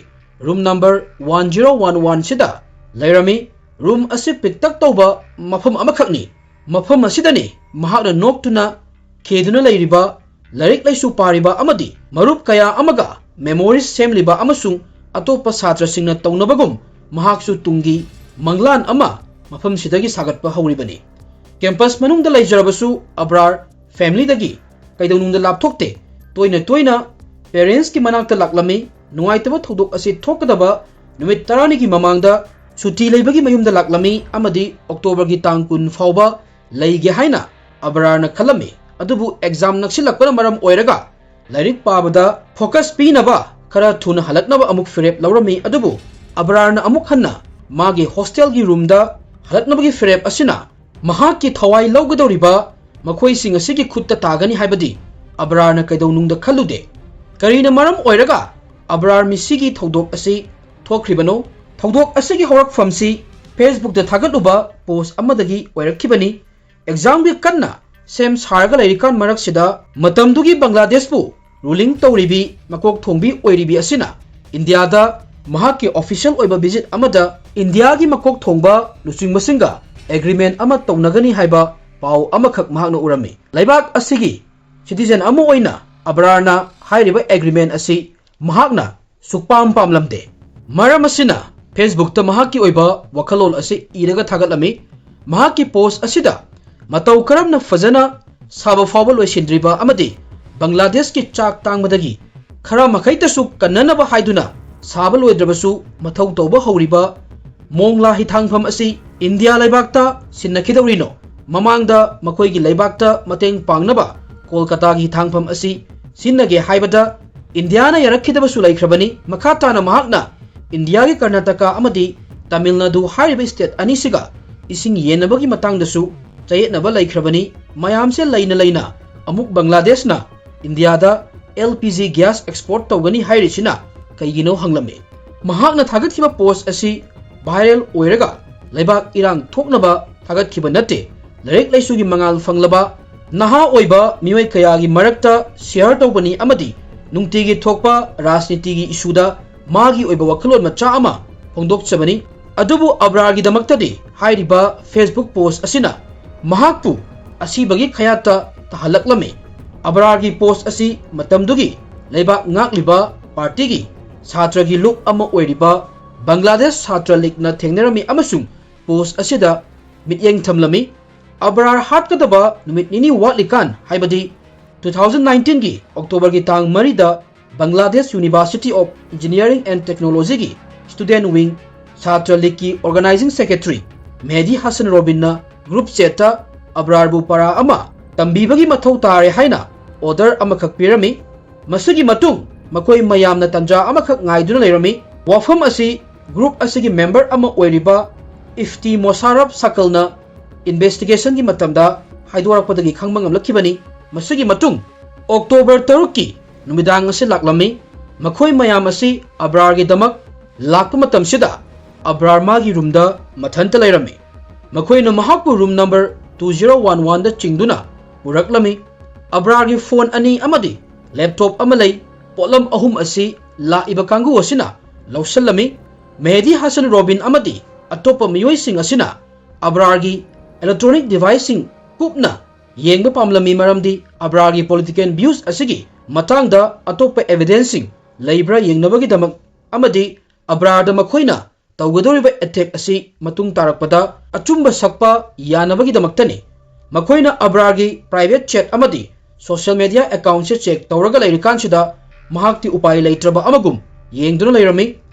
room number one zero one one ꯁꯤꯗ ꯂꯩꯔꯝꯃꯤ꯫ ꯔꯨꯝ ꯑꯁꯤ ꯄꯤꯛꯇꯛ ꯇꯧꯕ ꯃꯐꯝ ꯑꯃꯈꯛꯅꯤ꯫ ꯃꯐꯝ ꯑꯁꯤꯗꯅꯤ ꯃꯍꯥꯛꯅ ꯅꯣꯛꯇꯨꯅ ꯈꯦꯗꯨꯅ ꯂꯩꯔꯤꯕ, ꯂꯥꯏꯔꯤꯛ ꯂꯥꯏꯁꯨ ꯄꯥꯔꯤꯕ ꯑꯃꯗꯤ ꯃꯔꯨꯞ ꯀꯌꯥ ꯑꯃꯒ ꯃꯦꯃꯣꯔꯤꯁ ꯁꯦꯝꯂꯤꯕ ꯑꯃꯁꯨꯡ ꯑꯇꯣꯞꯄ ꯁꯥꯇ꯭ꯔꯁꯤꯡꯅ ꯇꯧꯅꯕꯒꯨꯝ ꯃꯍꯥꯛꯁꯨ ꯇꯨꯡꯒꯤ ꯃꯪꯂꯥꯟ ꯑꯃ ꯃꯐꯝꯁꯤꯗꯒꯤ ꯁꯥꯒꯠꯄ ꯍꯧꯔꯤꯕꯅꯤ꯫ ꯀꯦꯝꯄꯁ ꯃꯅꯨꯡꯗ ꯂꯩꯖꯔꯕꯁꯨ ꯑꯕ꯭ꯔꯥꯔ ꯐꯦꯃꯤꯂꯤꯗꯒꯤ ꯀꯩꯗꯧꯅꯨꯡꯗ ꯂꯥꯞꯊꯣꯛꯇꯦ꯫ ꯇꯣꯏꯅ ꯇꯣꯏꯅ ꯄꯦꯔꯦꯟꯁꯀꯤ ꯃꯅꯥꯛꯇ ꯂꯥꯛꯂꯝꯃꯤ꯫ ꯅꯨꯡꯉꯥꯏꯇꯕ ꯊꯧꯗꯣꯛ ꯑꯁꯤ ꯊꯣꯛꯀꯗꯕ ꯅꯨꯃꯤꯠ ꯇꯔꯥꯅꯤꯒꯤ ꯃꯃꯥꯡꯗ ꯁꯨꯇꯤ ꯂꯩꯕꯒꯤ ꯃꯌꯨꯝꯗ ꯂꯥꯛꯂꯝꯃꯤ ꯑꯃꯗꯤ ꯑꯣꯛꯇꯣꯕꯔꯒꯤ ꯇꯥꯡ ꯀꯨꯟ ꯐꯥꯎꯕ ꯂꯩꯒꯦ ꯍꯥꯏꯅ ꯑꯕꯔꯥꯔꯅ ꯈꯜꯂꯝꯃꯤ꯫ ꯑꯗꯨꯕꯨ ꯑꯦꯛꯖꯥꯝ ꯅꯛꯁꯤꯜꯂꯛꯄꯅ ꯃꯔꯝ ꯑꯣꯏꯔꯒ ꯂꯥꯏꯔꯤꯛ ꯄꯥꯕꯗ ꯐꯣꯀꯁ ꯄꯤꯅꯕ ꯈꯔ ꯊꯨꯅ ꯍꯜꯂꯛꯅꯕ ꯑꯃꯨꯛ ꯐꯤꯔꯦꯞ ꯂꯧꯔꯝꯃꯤ꯫ ꯑꯗꯨꯕꯨ ꯑꯕꯔꯥꯔꯅ ꯑꯃꯨꯛ ꯍꯟꯅ ꯃꯥꯒꯤ ꯍꯣꯁꯇꯦꯜꯒꯤ ꯔꯨꯝꯗ ꯍꯜꯂꯛꯅꯕꯒꯤ ꯐꯤꯔꯦꯞ ꯑꯁꯤꯅ ꯃꯍꯥꯛꯀꯤ ꯊꯋꯥꯏ ꯂꯧꯒꯗꯧꯔꯤꯕ ꯃꯈꯣꯏꯁꯤꯡ ꯑꯁꯤꯒꯤ ꯈꯨꯠꯇ ꯇꯥꯒꯅꯤ ꯍꯥꯏꯕꯗꯤ ꯑꯕꯔꯥꯔꯅ ꯀꯩꯗꯧꯅꯨꯡꯗ ꯈꯜꯂꯨꯗꯦ꯫ ꯀꯔꯤꯅ ꯃꯔꯝ ꯑꯣꯏꯔꯒ ꯑꯕꯔꯥꯔ ꯃꯤꯁꯤꯒꯤ ꯊꯧꯗꯣꯛ ꯑꯁꯤ ꯊꯣꯛꯈ꯭ꯔꯤꯕꯅꯣ? ꯊꯧꯗꯣꯛ ꯑꯁꯤꯒꯤ ꯍꯧꯔꯛꯐꯝꯁꯤ Facebookꯇ ꯊꯥꯒꯠꯂꯨꯕ ꯄꯣꯁ ꯑꯃꯗꯒꯤ ꯑꯣꯏꯔꯛꯈꯤꯕꯅꯤ꯫ ꯑꯦꯛꯖꯥꯝꯒꯤ ꯀꯟꯅ ꯁꯦꯝ ꯁꯥꯔꯒ ꯂꯩꯔꯤꯀꯥꯟ ꯃꯔꯛꯁꯤꯗ ꯃꯇꯝꯗꯨꯒꯤ ꯕꯪꯒ꯭ꯂꯥꯗꯦꯁꯄꯨ ꯔꯨꯂꯤꯡ ꯇꯧꯔꯤꯕꯤ ꯃꯀꯣꯛ ꯊꯣꯡꯕꯤ ꯑꯣꯏꯔꯤꯕꯤ ꯑꯁꯤꯅ ꯏꯟꯗꯤꯌꯥꯗ ꯃꯍꯥꯛꯀꯤ ꯑꯣꯐꯤꯁꯤꯌꯦꯜ ꯑꯣꯏꯕ ꯚꯤꯖꯤꯠ ꯑꯃꯗ ꯏꯟꯗꯤꯌꯥꯒꯤ ꯃꯀꯣꯛ ꯊꯣꯡꯕ ꯂꯨꯆꯤꯡꯕꯁꯤꯡꯒ ꯑꯦꯒ꯭ꯔꯤꯃꯦꯟ ꯑꯃ ꯇꯧꯅꯒꯅꯤ ꯍꯥꯏꯕ ꯄꯥꯎ ꯑꯃꯈꯛ ꯃꯍꯥꯛꯅ ꯎꯔꯝꯃꯤ꯫ ꯂꯩꯕꯥꯛ ꯑꯁꯤꯒꯤ ꯁꯤꯇꯤꯖꯦꯟ ꯑꯃ ꯑꯣꯏꯅ ꯑꯕꯔꯥꯔꯅ ꯍꯥꯏꯔꯤꯕ ꯑꯦꯒ꯭ꯔꯤꯃꯦꯟ ꯑꯁꯤ ꯃꯍꯥꯛꯅ ꯁꯨꯛꯄꯥꯝ ꯄꯥꯝꯂꯝꯗꯦ꯫ ꯃꯔꯝ ꯑꯁꯤꯅ Facebookꯇ ꯃꯍꯥꯛꯀꯤ ꯑꯣꯏꯕ ꯋꯥꯈꯜꯂꯣꯟ ꯑꯁꯤ ꯏꯔꯒ ꯊꯥꯒꯠꯂꯝꯃꯤ꯫ ꯃꯍꯥꯛꯀꯤ ꯄꯣꯁ ꯑꯁꯤꯗ ꯃꯇꯧ ꯀꯔꯝꯅ ꯐꯖꯅ ꯁꯥꯕ ꯐꯥꯎꯕ ꯂꯣꯏꯁꯤꯟꯗ꯭ꯔꯤꯕ ꯑꯃꯗꯤ ꯕꯪꯒ꯭ꯂꯥꯗꯦꯁꯀꯤ ꯆꯥꯛ ꯇꯥꯡꯕꯗꯒꯤ ꯈꯔ ꯃꯈꯩꯇꯁꯨ ꯀꯟꯅꯅꯕ ꯍꯥꯏꯗꯨꯅ ꯁꯥꯕ ꯂꯣꯏꯗ꯭ꯔꯕꯁꯨ ꯃꯊꯧ ꯇꯧꯕ ꯍꯧꯔꯤꯕ ꯃꯣꯡꯂꯥ ꯍꯤꯊꯥꯡꯐꯝ ꯑꯁꯤ ꯏꯟꯗꯤꯌꯥ ꯂꯩꯕꯥꯛꯇ ꯁꯤꯟꯅꯈꯤꯗꯧꯔꯤꯅꯣ? ꯃꯃꯥꯡꯗ ꯃꯈꯣꯏꯒꯤ ꯂꯩꯕꯥꯛꯇ ꯃꯇꯦꯡ ꯄꯥꯡꯅꯕ ꯀꯣꯜꯀꯇꯥꯒꯤ ꯍꯤꯊꯥꯡꯐꯝ ꯑꯁꯤ ꯁꯤꯟꯅꯒꯦ ꯍꯥꯏꯕꯗ ꯏꯟꯗꯤꯌꯥꯅ ꯌꯥꯔꯛꯈꯤꯗꯕꯁꯨ ꯂꯩꯈ꯭ꯔꯕꯅꯤ꯫ ꯃꯈꯥ ꯇꯥꯅ ꯃꯍꯥꯛꯅ ꯏꯟꯗꯤꯌꯥꯒꯤ ꯀꯔꯅꯥꯇꯀꯥ ꯑꯃꯗꯤ ꯇꯥꯃꯤꯜ ꯅꯥꯗꯨ ꯍꯥꯏꯔꯤꯕ ꯁ꯭ꯇꯦꯠ ꯑꯅꯤꯁꯤꯒ ꯏꯁꯤꯡ ꯌꯦꯟꯅꯕꯒꯤ ꯃꯇꯥꯡꯗꯁꯨ ꯆꯌꯦꯠꯅꯕ ꯂꯩꯈ꯭ꯔꯕꯅꯤ꯫ ꯃꯌꯥꯝꯁꯦ ꯂꯩꯅ ꯂꯩꯅ ꯑꯃꯨꯛ ꯕꯪꯒ꯭ꯂꯥꯗꯦꯁꯅ ꯏꯟꯗꯤꯌꯥꯗ L P G gas export ꯇꯧꯒꯅꯤ ꯍꯥꯏꯔꯤꯁꯤꯅ ꯀꯩꯒꯤꯅꯣ ꯍꯪꯂꯝꯃꯤ꯫ ꯃꯍꯥꯛꯅ ꯊꯥꯒꯠꯈꯤꯕ ꯄꯣꯁ ꯑꯁꯤ ꯚꯥꯏꯔꯦꯜ ꯑꯣꯏꯔꯒ ꯂꯩꯕꯥꯛ ꯏꯔꯥꯡ ꯊꯣꯛꯅꯕ ꯊꯥꯒꯠꯈꯤꯕ ꯅꯠꯇꯦ꯫ ꯂꯥꯏꯔꯤꯛ ꯂꯥꯏꯁꯨꯒꯤ ꯃꯉꯥꯜ ꯐꯪꯂꯕ ꯅꯍꯥ ꯑꯣꯏꯕ ꯃꯤꯑꯣꯏ ꯀꯌꯥꯒꯤ ꯃꯔꯛꯇ ꯁꯤꯌꯔ ꯇꯧꯕꯅꯤ ꯑꯃꯗꯤ ꯅꯨꯡꯇꯤꯒꯤ ꯊꯣꯛꯄ ꯔꯥꯖꯅꯤꯇꯤꯒꯤ ꯏꯁꯨꯗ ꯃꯥꯒꯤ ꯑꯣꯏꯕ ꯋꯥꯈꯜꯂꯣꯟ ꯃꯆꯥ ꯑꯃ ꯐꯣꯡꯗꯣꯛꯆꯕꯅꯤ꯫ ꯑꯗꯨꯕꯨ ꯑꯕ꯭ꯔꯥꯔꯒꯤꯗꯃꯛꯇꯗꯤ ꯍꯥꯏꯔꯤꯕ Facebook ꯄꯣꯁ ꯑꯁꯤꯅ ꯃꯍꯥꯛꯄꯨ ꯑꯁꯤꯕꯒꯤ ꯈꯌꯥꯠꯇ ꯇꯥꯍꯜꯂꯛꯂꯝꯃꯤ꯫ ꯑꯕ꯭ꯔꯥꯔꯒꯤ ꯄꯣꯁ ꯑꯁꯤ ꯃꯇꯝꯗꯨꯒꯤ ꯂꯩꯕꯥꯛ ꯉꯥꯛꯂꯤꯕ ꯄꯥꯔꯇꯤꯒꯤ ꯁꯥꯇ꯭ꯔꯒꯤ ꯂꯨꯞ ꯑꯃ ꯑꯣꯏꯔꯤꯕ ꯕꯪꯒ꯭ꯂꯥꯗꯦꯁ ꯁꯥꯇ꯭ꯔ ꯂꯤꯒꯅ ꯊꯦꯡꯅꯔꯝꯃꯤ ꯑꯃꯁꯨꯡ ꯄꯣꯁ ꯑꯁꯤꯗ ꯃꯤꯠꯌꯦꯡ ꯊꯝꯂꯝꯃꯤ꯫ ꯑꯕ꯭ꯔꯥꯔ ꯍꯥꯠꯀꯗꯕ ꯅꯨꯃꯤꯠ ꯅꯤꯅꯤ ꯋꯥꯠꯂꯤꯀꯥꯟ, ꯍꯥꯏꯕꯗꯤ two thousand nineteenꯒꯤ ꯑꯣꯛꯇꯣꯕꯔꯒꯤ ꯇꯥꯡ ꯃꯔꯤꯗ Bangladesh University of Engineering and Technologyꯒꯤ student wing ꯁꯥꯇ꯭ꯔ ꯂꯤꯒꯀꯤ organizing secretary ꯃꯦꯍꯗꯤ ꯍꯁꯟ ꯔꯣꯕꯤꯟꯅ group chatꯇ ꯑꯕ꯭ꯔꯥꯔꯕꯨ ꯄꯔꯥ ꯑꯃ ꯇꯝꯕꯤꯕꯒꯤ ꯃꯊꯧ ꯇꯥꯔꯦ ꯍꯥꯏꯅ order ꯑꯃꯈꯛ ꯄꯤꯔꯝꯃꯤ꯫ ꯃꯁꯤꯒꯤ ꯃꯇꯨꯡ ꯃꯈꯣꯏ ꯃꯌꯥꯝꯅ ꯇꯟꯖꯥ ꯑꯃꯈꯛ ꯉꯥꯏꯗꯨꯅ ꯂꯩꯔꯝꯃꯤ꯫ ꯋꯥꯐꯝ ꯑꯁꯤ group ꯑꯁꯤꯒꯤ member ꯑꯃ ꯑꯣꯏꯔꯤꯕ ꯏꯐꯇꯤ ꯃꯣꯁꯥꯔꯐ ꯁꯥꯀꯜꯅ investigationꯒꯤ ꯃꯇꯝꯗ ꯍꯥꯏꯗꯣꯔꯛꯄꯗꯒꯤ ꯈꯪꯕ ꯉꯝꯂꯛꯈꯤꯕꯅꯤ꯫ ꯃꯁꯤꯒꯤ ꯃꯇꯨꯡ October ꯇꯔꯨꯛꯀꯤ ꯅꯨꯃꯤꯗꯥꯡ ꯑꯁꯤ ꯂꯥꯛꯂꯝꯃꯤ꯫ ꯃꯈꯣꯏ ꯃꯌꯥꯝ ꯑꯁꯤ ꯑꯕ꯭ꯔꯥꯔꯒꯤꯗꯃꯛ ꯂꯥꯛꯄ ꯃꯇꯝꯁꯤꯗ ꯑꯕ꯭ꯔꯥꯔ ꯃꯥꯒꯤ roomꯗ ꯃꯊꯟꯇ ꯂꯩꯔꯝꯃꯤ꯫ ꯃꯈꯣꯏꯅ ꯃꯍꯥꯛꯄꯨ room number two zero one oneꯗ ꯆꯤꯡꯗꯨꯅ ꯄꯨꯔꯛꯂꯝꯃꯤ꯫ ꯑꯕ꯭ꯔꯥꯔꯒꯤ phone ꯑꯅꯤ ꯑꯃꯗꯤ laptop ꯑꯃ ꯂꯩ꯫ ꯄꯣꯠꯂꯝ ꯑꯍꯨꯝ ꯑꯁꯤ ꯂꯥꯛꯏꯕ ꯀꯥꯡꯕꯨ ꯑꯁꯤꯅ ꯂꯧꯁꯤꯜꯂꯝꯃꯤ꯫ ꯃꯦꯍꯗꯤ ꯍꯁꯟ ꯔꯣꯕꯤꯟ ꯑꯃꯗꯤ ꯑꯇꯣꯞꯄ ꯃꯤꯑꯣꯏꯁꯤꯡ ꯑꯁꯤꯅ ꯑꯕ꯭ꯔꯥꯔꯒꯤ electronic deviceꯁꯤꯡ ꯀꯨꯞꯅ ꯌꯦꯡꯕ ꯄꯥꯝꯂꯝꯃꯤ, ꯃꯔꯝꯗꯤ ꯑꯕ꯭ꯔꯥꯔꯒꯤ political views ꯑꯁꯤꯒꯤ ꯃꯇꯥꯡꯗ ꯑꯇꯣꯞꯄ evidenceꯁꯤꯡ ꯂꯩꯕ꯭ꯔꯥ ꯌꯦꯡꯅꯕꯒꯤꯗꯃꯛ ꯑꯃꯗꯤ ꯑꯕ꯭ꯔꯥꯔꯗ ꯃꯈꯣꯏꯅ ꯇꯧꯒꯗꯧꯔꯤꯕ attack ꯑꯁꯤ ꯃꯇꯨꯡ ꯇꯥꯔꯛꯄꯗ ꯑꯆꯨꯝꯕ ꯁꯛꯄ ꯌꯥꯅꯕꯒꯤꯗꯃꯛꯇꯅꯤ꯫ ꯃꯈꯣꯏꯅ ꯑꯕ꯭ꯔꯥꯔꯒꯤ private chat ꯑꯃꯗꯤ social media accountꯁꯦ check ꯇꯧꯔꯒ ꯂꯩꯔꯤꯀꯥꯟꯁꯤꯗ ꯃꯍꯥꯛꯇꯤ ꯎꯄꯥꯏ ꯂꯩꯇ꯭ꯔꯕ ꯑꯃꯒꯨꯝ ꯌꯦꯡꯗꯨꯅ ꯂꯩꯔꯝꯃꯤ꯫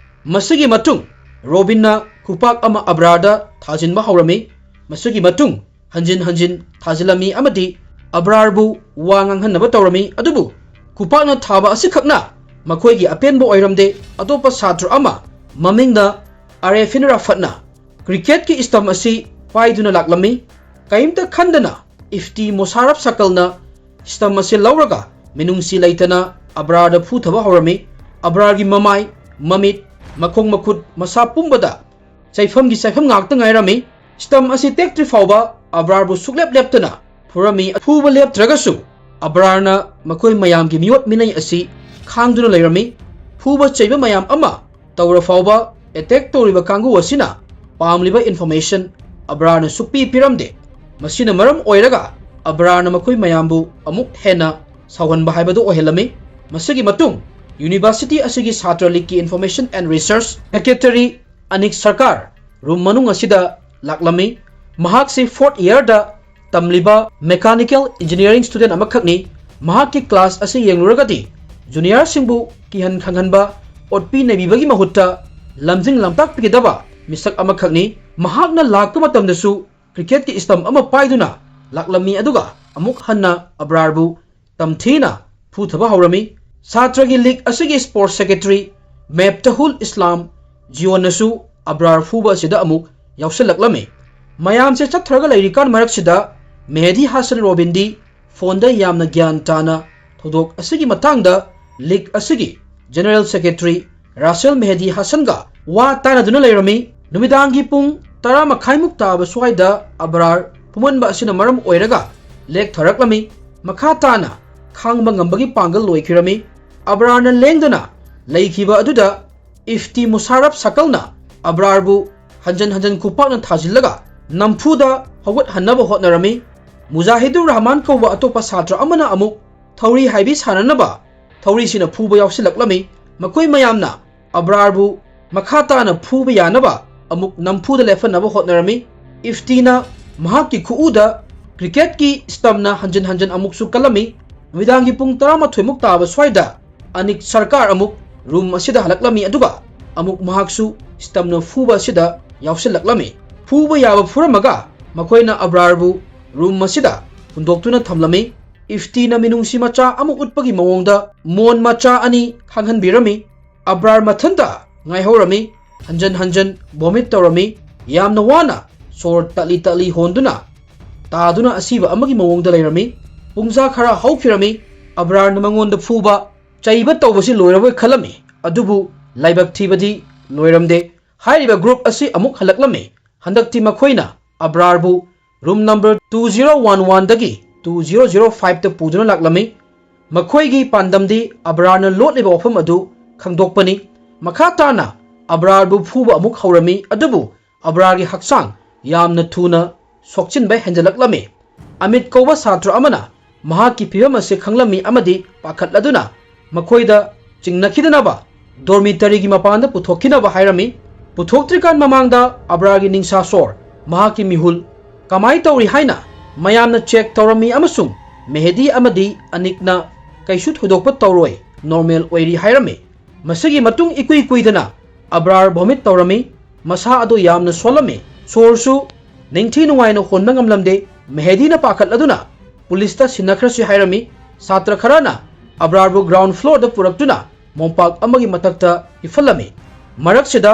ꯃꯁꯤꯒꯤ ꯃꯇꯨꯡ ꯔꯣꯕꯤꯟꯅ ꯈꯨꯄꯥꯛ ꯑꯃ ꯑꯕ꯭ꯔꯥꯔꯗ ꯊꯥꯖꯤꯟꯕ ꯍꯧꯔꯝꯃꯤ꯫ ꯃꯁꯤꯒꯤ ꯃꯇꯨꯡ ꯍꯟꯖꯤꯟ ꯍꯟꯖꯤꯟ ꯊꯥꯖꯤꯜꯂꯝꯃꯤ ꯑꯃꯗꯤ ꯑꯕ꯭ꯔꯥꯔꯕꯨ ꯋꯥ ꯉꯥꯡꯍꯟꯅꯕ ꯇꯧꯔꯝꯃꯤ, ꯑꯗꯨꯕꯨ ꯈꯨꯄꯥꯛꯅ ꯊꯥꯕ ꯑꯁꯤꯈꯛꯅ ꯃꯈꯣꯏꯒꯤ ꯑꯄꯦꯟꯕ ꯑꯣꯏꯔꯝꯗꯦ꯫ ꯑꯇꯣꯞꯄ ꯁꯥꯇ꯭ꯔ ꯑꯃ ꯃꯃꯤꯡꯅ ꯑꯔꯦꯐꯤꯟ ꯔꯥꯐꯠꯅ cricketꯀꯤ stump ꯑꯁꯤ ꯄꯥꯏꯗꯨꯅ ꯂꯥꯛꯂꯝꯃꯤ꯫ ꯀꯔꯤꯝꯇ ꯈꯟꯗꯅ ꯏꯐꯇꯤ ꯃꯣꯁꯥꯔꯐ ꯁꯥꯀꯜꯅ stump ꯑꯁꯤ ꯂꯧꯔꯒ ꯃꯤꯅꯨꯡꯁꯤ ꯂꯩꯇꯅ ꯑꯕ꯭ꯔꯥꯔꯗ ꯐꯨꯊꯕ ꯍꯧꯔꯝꯃꯤ꯫ ꯑꯕ꯭ꯔꯥꯔꯒꯤ ꯃꯃꯥꯏ, ꯃꯃꯤꯠ, ꯃꯈꯣꯡ ꯃꯈꯨꯠ, ꯃꯁꯥ ꯄꯨꯝꯕꯗ ꯆꯩꯐꯝꯒꯤ ꯆꯩꯐꯝ ꯉꯥꯛꯇ ꯉꯥꯏꯔꯝꯃꯤ꯫ Stump ꯑꯁꯤ ꯇꯦꯛꯇ꯭ꯔꯤ ꯐꯥꯎꯕ ꯑꯕ꯭ꯔꯥꯔꯕꯨ ꯁꯨꯛꯂꯦꯞ ꯂꯦꯞꯇꯅ ꯐꯨꯔꯝꯃꯤ꯫ ꯐꯨꯕ ꯂꯦꯞꯇ꯭ꯔꯒꯁꯨ ꯑꯕ꯭ꯔꯥꯔꯅ ꯃꯈꯣꯏ ꯃꯌꯥꯝꯒꯤ ꯃꯤꯑꯣꯠ ꯃꯤꯅꯩ ꯑꯁꯤ ꯈꯥꯡꯗꯨꯅ ꯂꯩꯔꯝꯃꯤ꯫ ꯐꯨꯕ ꯆꯩꯕ ꯃꯌꯥꯝ ꯑꯃ ꯇꯧꯔ ꯐꯥꯎꯕ attack ꯇꯧꯔꯤꯕ ꯀꯥꯡꯕꯨ ꯑꯁꯤꯅ ꯄꯥꯝꯂꯤꯕ information ꯑꯕ꯭ꯔꯥꯔꯅ ꯁꯨꯛꯄꯤ ꯄꯤꯔꯝꯗꯦ꯫ ꯃꯁꯤꯅ ꯃꯔꯝ ꯑꯣꯏꯔꯒ ꯑꯕ꯭ꯔꯥꯔꯅ ꯃꯈꯣꯏ ꯃꯌꯥꯝꯕꯨ ꯑꯃꯨꯛ ꯍꯦꯟꯅ ꯁꯥꯎꯍꯟꯕ ꯍꯥꯏꯕꯗꯨ ꯑꯣꯏꯍꯜꯂꯝꯃꯤ꯫ ꯃꯁꯤꯒꯤ ꯃꯇꯨꯡ university ꯑꯁꯤꯒꯤ ꯁꯥꯇ꯭ꯔ ꯂꯤꯒꯀꯤ information and research secretary ꯑꯅꯤꯛ ꯁꯔꯀꯥꯔ room ꯃꯅꯨꯡ ꯑꯁꯤꯗ ꯂꯥꯛꯂꯝꯃꯤ꯫ ꯃꯍꯥꯛꯁꯤ fourth yearꯗ ꯇꯝꯂꯤꯕ mechanical engineering student ꯑꯃꯈꯛꯅꯤ꯫ ꯃꯍꯥꯛꯀꯤ class ꯑꯁꯤ ꯌꯦꯡꯂꯨꯔꯒꯗꯤ juniorꯁꯤꯡꯕꯨ ꯀꯤꯍꯟ ꯈꯪꯍꯟꯕ, ꯑꯣꯠꯄꯤ ꯅꯩꯕꯤꯕꯒꯤ ꯃꯍꯨꯠꯇ ꯂꯝꯖꯤꯡ ꯂꯝꯇꯥꯛꯄꯤꯒꯗꯕ ꯃꯤꯁꯛ ꯑꯃꯈꯛꯅꯤ꯫ ꯃꯍꯥꯛꯅ ꯂꯥꯛꯄ ꯃꯇꯝꯗꯁꯨ ꯀ꯭ꯔꯤꯀꯦꯠꯀꯤ ꯏꯁꯇꯝ ꯑꯃ ꯄꯥꯏꯗꯨꯅ ꯂꯥꯛꯂꯝꯃꯤ, ꯑꯗꯨꯒ ꯑꯃꯨꯛ ꯍꯟꯅ ꯑꯕ꯭ꯔꯥꯔꯕꯨ ꯇꯝꯊꯤꯅ ꯐꯨꯊꯕ ꯍꯧꯔꯝꯃꯤ꯫ ꯁꯥꯇ꯭ꯔꯒꯤ ꯂꯤꯒ ꯑꯁꯤꯒꯤ ꯁ꯭ꯄꯣꯔꯠꯁ ꯁꯦꯀ꯭ꯔꯦꯇꯔꯤ ꯃꯦꯞꯇꯍꯨꯜ ꯏꯁꯂꯥꯝ ꯖꯤꯌꯣꯟꯅꯁꯨ ꯑꯕ꯭ꯔꯥꯔ ꯐꯨꯕ ꯑꯁꯤꯗ ꯑꯃꯨꯛ ꯌꯥꯎꯁꯤꯜꯂꯛꯂꯝꯃꯤ꯫ ꯃꯌꯥꯝꯁꯦ ꯆꯠꯊꯔꯒ ꯂꯩꯔꯤꯀꯥꯟ ꯃꯔꯛꯁꯤꯗ ꯃꯦꯍꯗꯤ ꯍꯥꯁꯟ ꯔꯣꯕꯤꯟꯗꯤ ꯐꯣꯟꯗ ꯌꯥꯝꯅ ꯒ꯭ꯌꯥꯟ ꯇꯥꯅ ꯊꯧꯗꯣꯛ ꯑꯁꯤꯒꯤ ꯃꯇꯥꯡꯗ ꯂꯤꯒ ꯑꯁꯤꯒꯤ ꯖꯦꯅꯔꯦꯜ ꯁꯦꯀ꯭ꯔꯦꯇꯔꯤ ꯔꯥꯁꯦꯜ ꯃꯦꯍꯗꯤ ꯍꯥꯁꯟꯒ ꯋꯥ ꯇꯥꯅꯗꯨꯅ ꯂꯩꯔꯝꯃꯤ꯫ ꯅꯨꯃꯤꯗꯥꯡꯒꯤ ꯄꯨꯡ ꯇꯔꯥ ꯃꯈꯥꯏꯃꯨꯛ ꯇꯥꯕ ꯁ꯭ꯋꯥꯏꯗ ꯑꯕ꯭ꯔꯥꯔ ꯐꯨꯃꯟꯕ ꯑꯁꯤꯅ ꯃꯔꯝ ꯑꯣꯏꯔꯒ ꯂꯦꯛꯊꯔꯛꯂꯝꯃꯤ꯫ ꯃꯈꯥ ꯇꯥꯅ ꯈꯥꯡꯕ ꯉꯝꯕꯒꯤ ꯄꯥꯡꯒꯜ ꯂꯣꯏꯈꯤꯔꯝꯃꯤ꯫ ꯑꯕ꯭ꯔꯥꯔꯅ ꯂꯦꯡꯗꯅ ꯂꯩꯈꯤꯕ ꯑꯗꯨꯗ ꯏꯐꯇꯤ ꯃꯨꯁꯥꯔꯞ ꯁꯀꯜꯅ ꯑꯕ꯭ꯔꯥꯔꯕꯨ ꯍꯟꯖꯟ ꯍꯟꯖꯟ ꯈꯨꯄꯥꯛꯅ ꯊꯥꯖꯤꯜꯂꯒ ꯅꯝꯐꯨꯗ ꯍꯧꯒꯠꯍꯟꯅꯕ ꯍꯣꯠꯅꯔꯝꯃꯤ꯫ ꯃꯨꯖꯥꯍꯤꯗꯨꯔ ꯔꯍꯃꯥꯟ ꯀꯧꯕ ꯑꯇꯣꯞꯄ ꯁꯥꯇ꯭ꯔ ꯑꯃꯅ ꯑꯃꯨꯛ ꯊꯧꯔꯤ ꯍꯥꯏꯕꯤ ꯁꯥꯟꯅꯅꯕ ꯊꯧꯔꯤꯁꯤꯅ ꯐꯨꯕ ꯌꯥꯎꯁꯤꯜꯂꯛꯂꯝꯃꯤ꯫ ꯃꯈꯣꯏ ꯃꯌꯥꯝꯅ ꯑꯕ꯭ꯔꯥꯔꯕꯨ ꯃꯈꯥ ꯇꯥꯅ ꯐꯨꯕ ꯌꯥꯅꯕ ꯑꯃꯨꯛ ꯅꯝꯐꯨꯗ ꯂꯦꯞꯍꯟꯅꯕ ꯍꯣꯠꯅꯔꯝꯃꯤ꯫ ꯏꯐꯇꯤꯅ ꯃꯍꯥꯛꯀꯤ ꯈꯨꯎꯗ ꯀ꯭ꯔꯤꯀꯦꯠꯀꯤ ꯏꯁꯇꯝꯅ ꯍꯟꯖꯟ ꯍꯟꯖꯟ ꯑꯃꯨꯛꯁꯨ ꯀꯜꯂꯝꯃꯤ꯫ ꯅꯨꯃꯤꯗꯥꯡꯒꯤ ꯄꯨꯡ ꯇꯔꯥꯃꯥꯊꯣꯏꯃꯨꯛ ꯇꯥꯕ ꯁ꯭ꯋꯥꯏꯗ ꯑꯅꯤꯛ ꯁꯔꯀꯥꯔ ꯑꯃꯨꯛ ꯔꯨꯝ ꯑꯁꯤꯗ ꯍꯜꯂꯛꯂꯝꯃꯤ, ꯑꯗꯨꯒ ꯑꯃꯨꯛ ꯃꯍꯥꯛꯁꯨ ꯏꯁꯇꯝꯅ ꯐꯨꯕ ꯑꯁꯤꯗ ꯌꯥꯎꯁꯤꯜꯂꯛꯂꯝꯃꯤ꯫ ꯐꯨꯕ ꯌꯥꯕ ꯐꯨꯔꯝꯃꯒ ꯃꯈꯣꯏꯅ ꯑꯕ꯭ꯔꯥꯔꯕꯨ ꯔꯨꯝ ꯑꯁꯤꯗ ꯍꯨꯟꯗꯣꯛꯇꯨꯅ ꯊꯝꯂꯝꯃꯤ꯫ ꯏꯐꯇꯤꯅ ꯃꯤꯅꯨꯡꯁꯤ ꯃꯆꯥ ꯑꯃ ꯎꯠꯄꯒꯤ ꯃꯑꯣꯡꯗ ꯃꯣꯟ ꯃꯆꯥ ꯑꯅꯤ ꯈꯪꯍꯟꯕꯤꯔꯝꯃꯤ꯫ ꯑꯕ꯭ꯔꯥꯔ ꯃꯊꯟꯇ ꯉꯥꯏꯍꯧꯔꯝꯃꯤ꯫ ꯍꯟꯖꯟ ꯍꯟꯖꯟ ꯚꯣꯃꯤꯠ ꯇꯧꯔꯝꯃꯤ꯫ ꯌꯥꯝꯅ ꯋꯥꯅ ꯁꯣꯔ ꯇꯠꯂꯤ ꯇꯠꯂꯤ ꯍꯣꯟꯗꯨꯅ ꯇꯥꯗꯨꯅ ꯑꯁꯤꯕ ꯑꯃꯒꯤ ꯃꯑꯣꯡꯗ ꯂꯩꯔꯝꯃꯤ꯫ ꯄꯨꯡꯖꯥ ꯈꯔ ꯍꯧꯈꯤꯔꯝꯃꯤ꯫ ꯑꯕ꯭ꯔꯥꯔꯅ ꯃꯉꯣꯟꯗ ꯐꯨꯕ ꯆꯩꯕ ꯇꯧꯕꯁꯤ ꯂꯣꯏꯔꯕꯣꯏ ꯈꯜꯂꯝꯃꯤ, ꯑꯗꯨꯕꯨ ꯂꯥꯏꯕꯛ ꯊꯤꯕꯗꯤ ꯂꯣꯏꯔꯝꯗꯦ꯫ ꯍꯥꯏꯔꯤꯕ ꯒ꯭ꯔꯨꯞ ꯑꯁꯤ ꯑꯃꯨꯛ ꯍꯜꯂꯛꯂꯝꯃꯤ꯫ ꯍꯟꯗꯛꯇꯤ ꯃꯈꯣꯏꯅ ꯑꯕ꯭ꯔꯥꯔꯕꯨ room number two zero one ꯋꯥꯟꯗꯒꯤ ꯇꯨ ꯖꯤꯔꯣ ꯖꯤꯔꯣ ꯐꯥꯏꯚꯇ ꯄꯨꯗꯨꯅ ꯂꯥꯛꯂꯝꯃꯤ꯫ ꯃꯈꯣꯏꯒꯤ ꯄꯥꯟꯗꯝꯗꯤ ꯑꯕ꯭ꯔꯥꯔꯅ ꯂꯣꯠꯂꯤꯕ ꯋꯥꯐꯝ ꯑꯗꯨ ꯈꯪꯗꯣꯛꯄꯅꯤ꯫ ꯃꯈꯥ ꯇꯥꯅ ꯑꯕ꯭ꯔꯥꯔꯕꯨ ꯐꯨꯕ ꯑꯃꯨꯛ ꯍꯧꯔꯝꯃꯤ, ꯑꯗꯨꯕꯨ ꯑꯕ꯭ꯔꯥꯔꯒꯤ ꯍꯛꯆꯥꯡ ꯌꯥꯝꯅ ꯊꯨꯅ ꯁꯣꯛꯆꯤꯟꯕ ꯍꯦꯟꯖꯜꯂꯛꯂꯝꯃꯤ꯫ ꯑꯃꯤꯠ ꯀꯧꯕ ꯁꯥꯇ꯭ꯔ ꯑꯃꯅ ꯃꯍꯥꯛꯀꯤ ꯐꯤꯚꯝ ꯑꯁꯤ ꯈꯪꯂꯝꯃꯤ ꯑꯃꯗꯤ ꯄꯥꯈꯠꯂꯗꯨꯅ ꯃꯈꯣꯏꯗ ꯆꯤꯡꯅꯈꯤꯗꯅꯕ ꯗꯣꯔꯃꯤꯇꯔꯤꯒꯤ ꯃꯄꯥꯟꯗ ꯄꯨꯊꯣꯛꯈꯤꯅꯕ ꯍꯥꯏꯔꯝꯃꯤ꯫ ꯄꯨꯊꯣꯛꯇ꯭ꯔꯤꯀꯥꯟ ꯃꯃꯥꯡꯗ ꯑꯕ꯭ꯔꯥꯔꯒꯤ ꯅꯤꯡꯁꯥ ꯁꯣꯔ, ꯃꯍꯥꯛꯀꯤ ꯃꯤꯍꯨꯜ ꯀꯃꯥꯏ ꯇꯧꯔꯤ ꯍꯥꯏꯅ ꯃꯌꯥꯝꯅ ꯆꯦꯛ ꯇꯧꯔꯝꯃꯤ ꯑꯃꯁꯨꯡ ꯃꯦꯍꯦꯗꯤ ꯑꯃꯗꯤ ꯑꯅꯤꯛꯅ ꯀꯩꯁꯨ ꯊꯣꯏꯗꯣꯛꯄ ꯇꯧꯔꯣꯏ, ꯅꯣꯔꯃꯦꯜ ꯑꯣꯏꯔꯤ ꯍꯥꯏꯔꯝꯃꯤ꯫ ꯃꯁꯤꯒꯤ ꯃꯇꯨꯡ ꯏꯀꯨꯏ ꯀꯨꯏꯗꯅ ꯑꯕ꯭ꯔꯥꯔ ꯚꯣꯃꯤꯠ ꯇꯧꯔꯝꯃꯤ꯫ ꯃꯁꯥ ꯑꯗꯨ ꯌꯥꯝꯅ ꯁꯣꯜꯂꯝꯃꯤ꯫ ꯁꯣꯔꯁꯨ ꯅꯤꯡꯊꯤ ꯅꯨꯡꯉꯥꯏꯅ ꯍꯣꯟꯕ ꯉꯝꯂꯝꯗꯦ꯫ ꯃꯦꯍꯦꯗꯤꯅ ꯄꯥꯈꯠꯂꯗꯨꯅ ꯄꯨꯂꯤꯁꯇ ꯁꯤꯟꯅꯈ꯭ꯔꯁꯤ ꯍꯥꯏꯔꯝꯃꯤ꯫ ꯁꯥꯇ꯭ꯔ ꯈꯔꯅ ꯑꯕ꯭ꯔꯥꯔꯕꯨ ꯒ꯭ꯔꯥꯎꯟ ꯐ꯭ꯂꯣꯔꯗ ꯄꯨꯔꯛꯇꯨꯅ ꯃꯣꯝꯄꯥꯛ ꯑꯃꯒꯤ ꯃꯊꯛꯇ ꯍꯤꯞꯍꯜꯂꯝꯃꯤ꯫ ꯃꯔꯛꯁꯤꯗ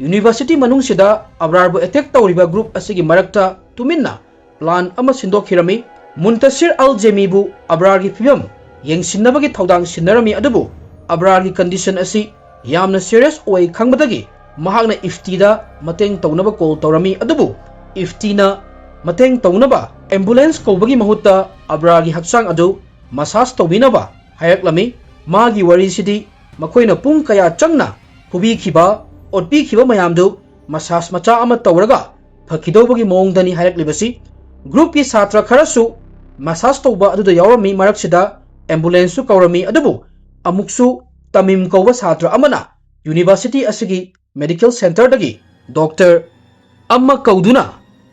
ꯌꯨꯅꯤꯚꯔꯁꯤꯇꯤ ꯃꯅꯨꯡꯁꯤꯗ ꯑꯕ꯭ꯔꯥꯔꯕꯨ ꯑꯦꯇꯦꯛ ꯇꯧꯔꯤꯕ ꯒ꯭ꯔꯨꯞ ꯑꯁꯤꯒꯤ ꯃꯔꯛꯇ ꯇꯨꯃꯤꯟꯅ ꯄ꯭ꯂꯥꯟ ꯑꯃ ꯁꯤꯟꯗꯣꯛꯈꯤꯔꯝꯃꯤ꯫ ꯃꯨꯟꯇꯁꯤꯔ ꯑꯜ ꯖꯦꯃꯤꯕꯨ ꯑꯕ꯭ꯔꯥꯔꯒꯤ ꯐꯤꯕꯝ ꯌꯦꯡꯁꯤꯟꯅꯕꯒꯤ ꯊꯧꯗꯥꯡ ꯁꯤꯟꯅꯔꯝꯃꯤ, ꯑꯗꯨꯕꯨ ꯑꯕ꯭ꯔꯥꯔꯒꯤ ꯀꯟꯗꯤꯁꯟ ꯑꯁꯤ ꯌꯥꯝꯅ ꯁꯤꯔꯤꯌꯁ ꯑꯣꯏ ꯈꯪꯕꯗꯒꯤ ꯃꯍꯥꯛꯅ ꯏꯐꯇꯤꯗ ꯃꯇꯦꯡ ꯇꯧꯅꯕ ꯀꯣꯜ ꯇꯧꯔꯝꯃꯤ, ꯑꯗꯨꯕꯨ ꯏꯐꯇꯤꯅ ꯃꯇꯦꯡ ꯇꯧꯅꯕ ꯑꯦꯝꯕꯨꯂꯦꯟꯁ ꯀꯧꯕꯒꯤ ꯃꯍꯨꯠꯇ ꯑꯕ꯭ꯔꯥꯔꯒꯤ ꯍꯛꯆꯥꯡ ꯑꯗꯨ ꯃꯁꯥꯖ ꯇꯧꯕꯤꯅꯕ ꯍꯥꯏꯔꯛꯂꯝꯃꯤ꯫ ꯃꯥꯒꯤ ꯋꯥꯔꯤꯁꯤꯗꯤ ꯃꯈꯣꯏꯅ ꯄꯨꯡ ꯀꯌꯥ ꯆꯪꯅ ꯐꯨꯕꯤꯈꯤꯕ, ꯑꯣꯠꯄꯤꯈꯤꯕ ꯃꯌꯥꯝꯗꯨ ꯃꯁꯥꯖ ꯃꯆꯥ ꯑꯃ ꯇꯧꯔꯒ ꯐꯈꯤꯗꯧꯕꯒꯤ ꯃꯑꯣꯡꯗꯅꯤ ꯍꯥꯏꯔꯛꯂꯤꯕꯁꯤ꯫ ꯒ꯭ꯔꯨꯞꯀꯤ ꯁꯥꯇ꯭ꯔ ꯈꯔꯁꯨ ꯃꯁꯥꯖ ꯇꯧꯕ ꯑꯗꯨꯗ ꯌꯥꯎꯔꯝꯃꯤ꯫ ꯃꯔꯛꯁꯤꯗ ꯑꯦꯝꯕꯨꯂꯦꯟꯁꯁꯨ ꯀꯧꯔꯝꯃꯤ, ꯑꯗꯨꯕꯨ ꯑꯃꯨꯛꯁꯨ ꯇꯃꯤꯝ ꯀꯧꯕ ꯁꯥꯇ꯭ꯔ ꯑꯃꯅ ꯌꯨꯅꯤꯚꯔꯁꯤꯇꯤ ꯑꯁꯤꯒꯤ ꯃꯦꯗꯤꯀꯦꯜ ꯁꯦꯟꯇꯔꯗꯒꯤ ꯗꯣꯛꯇꯔ ꯑꯃ ꯀꯧꯗꯨꯅ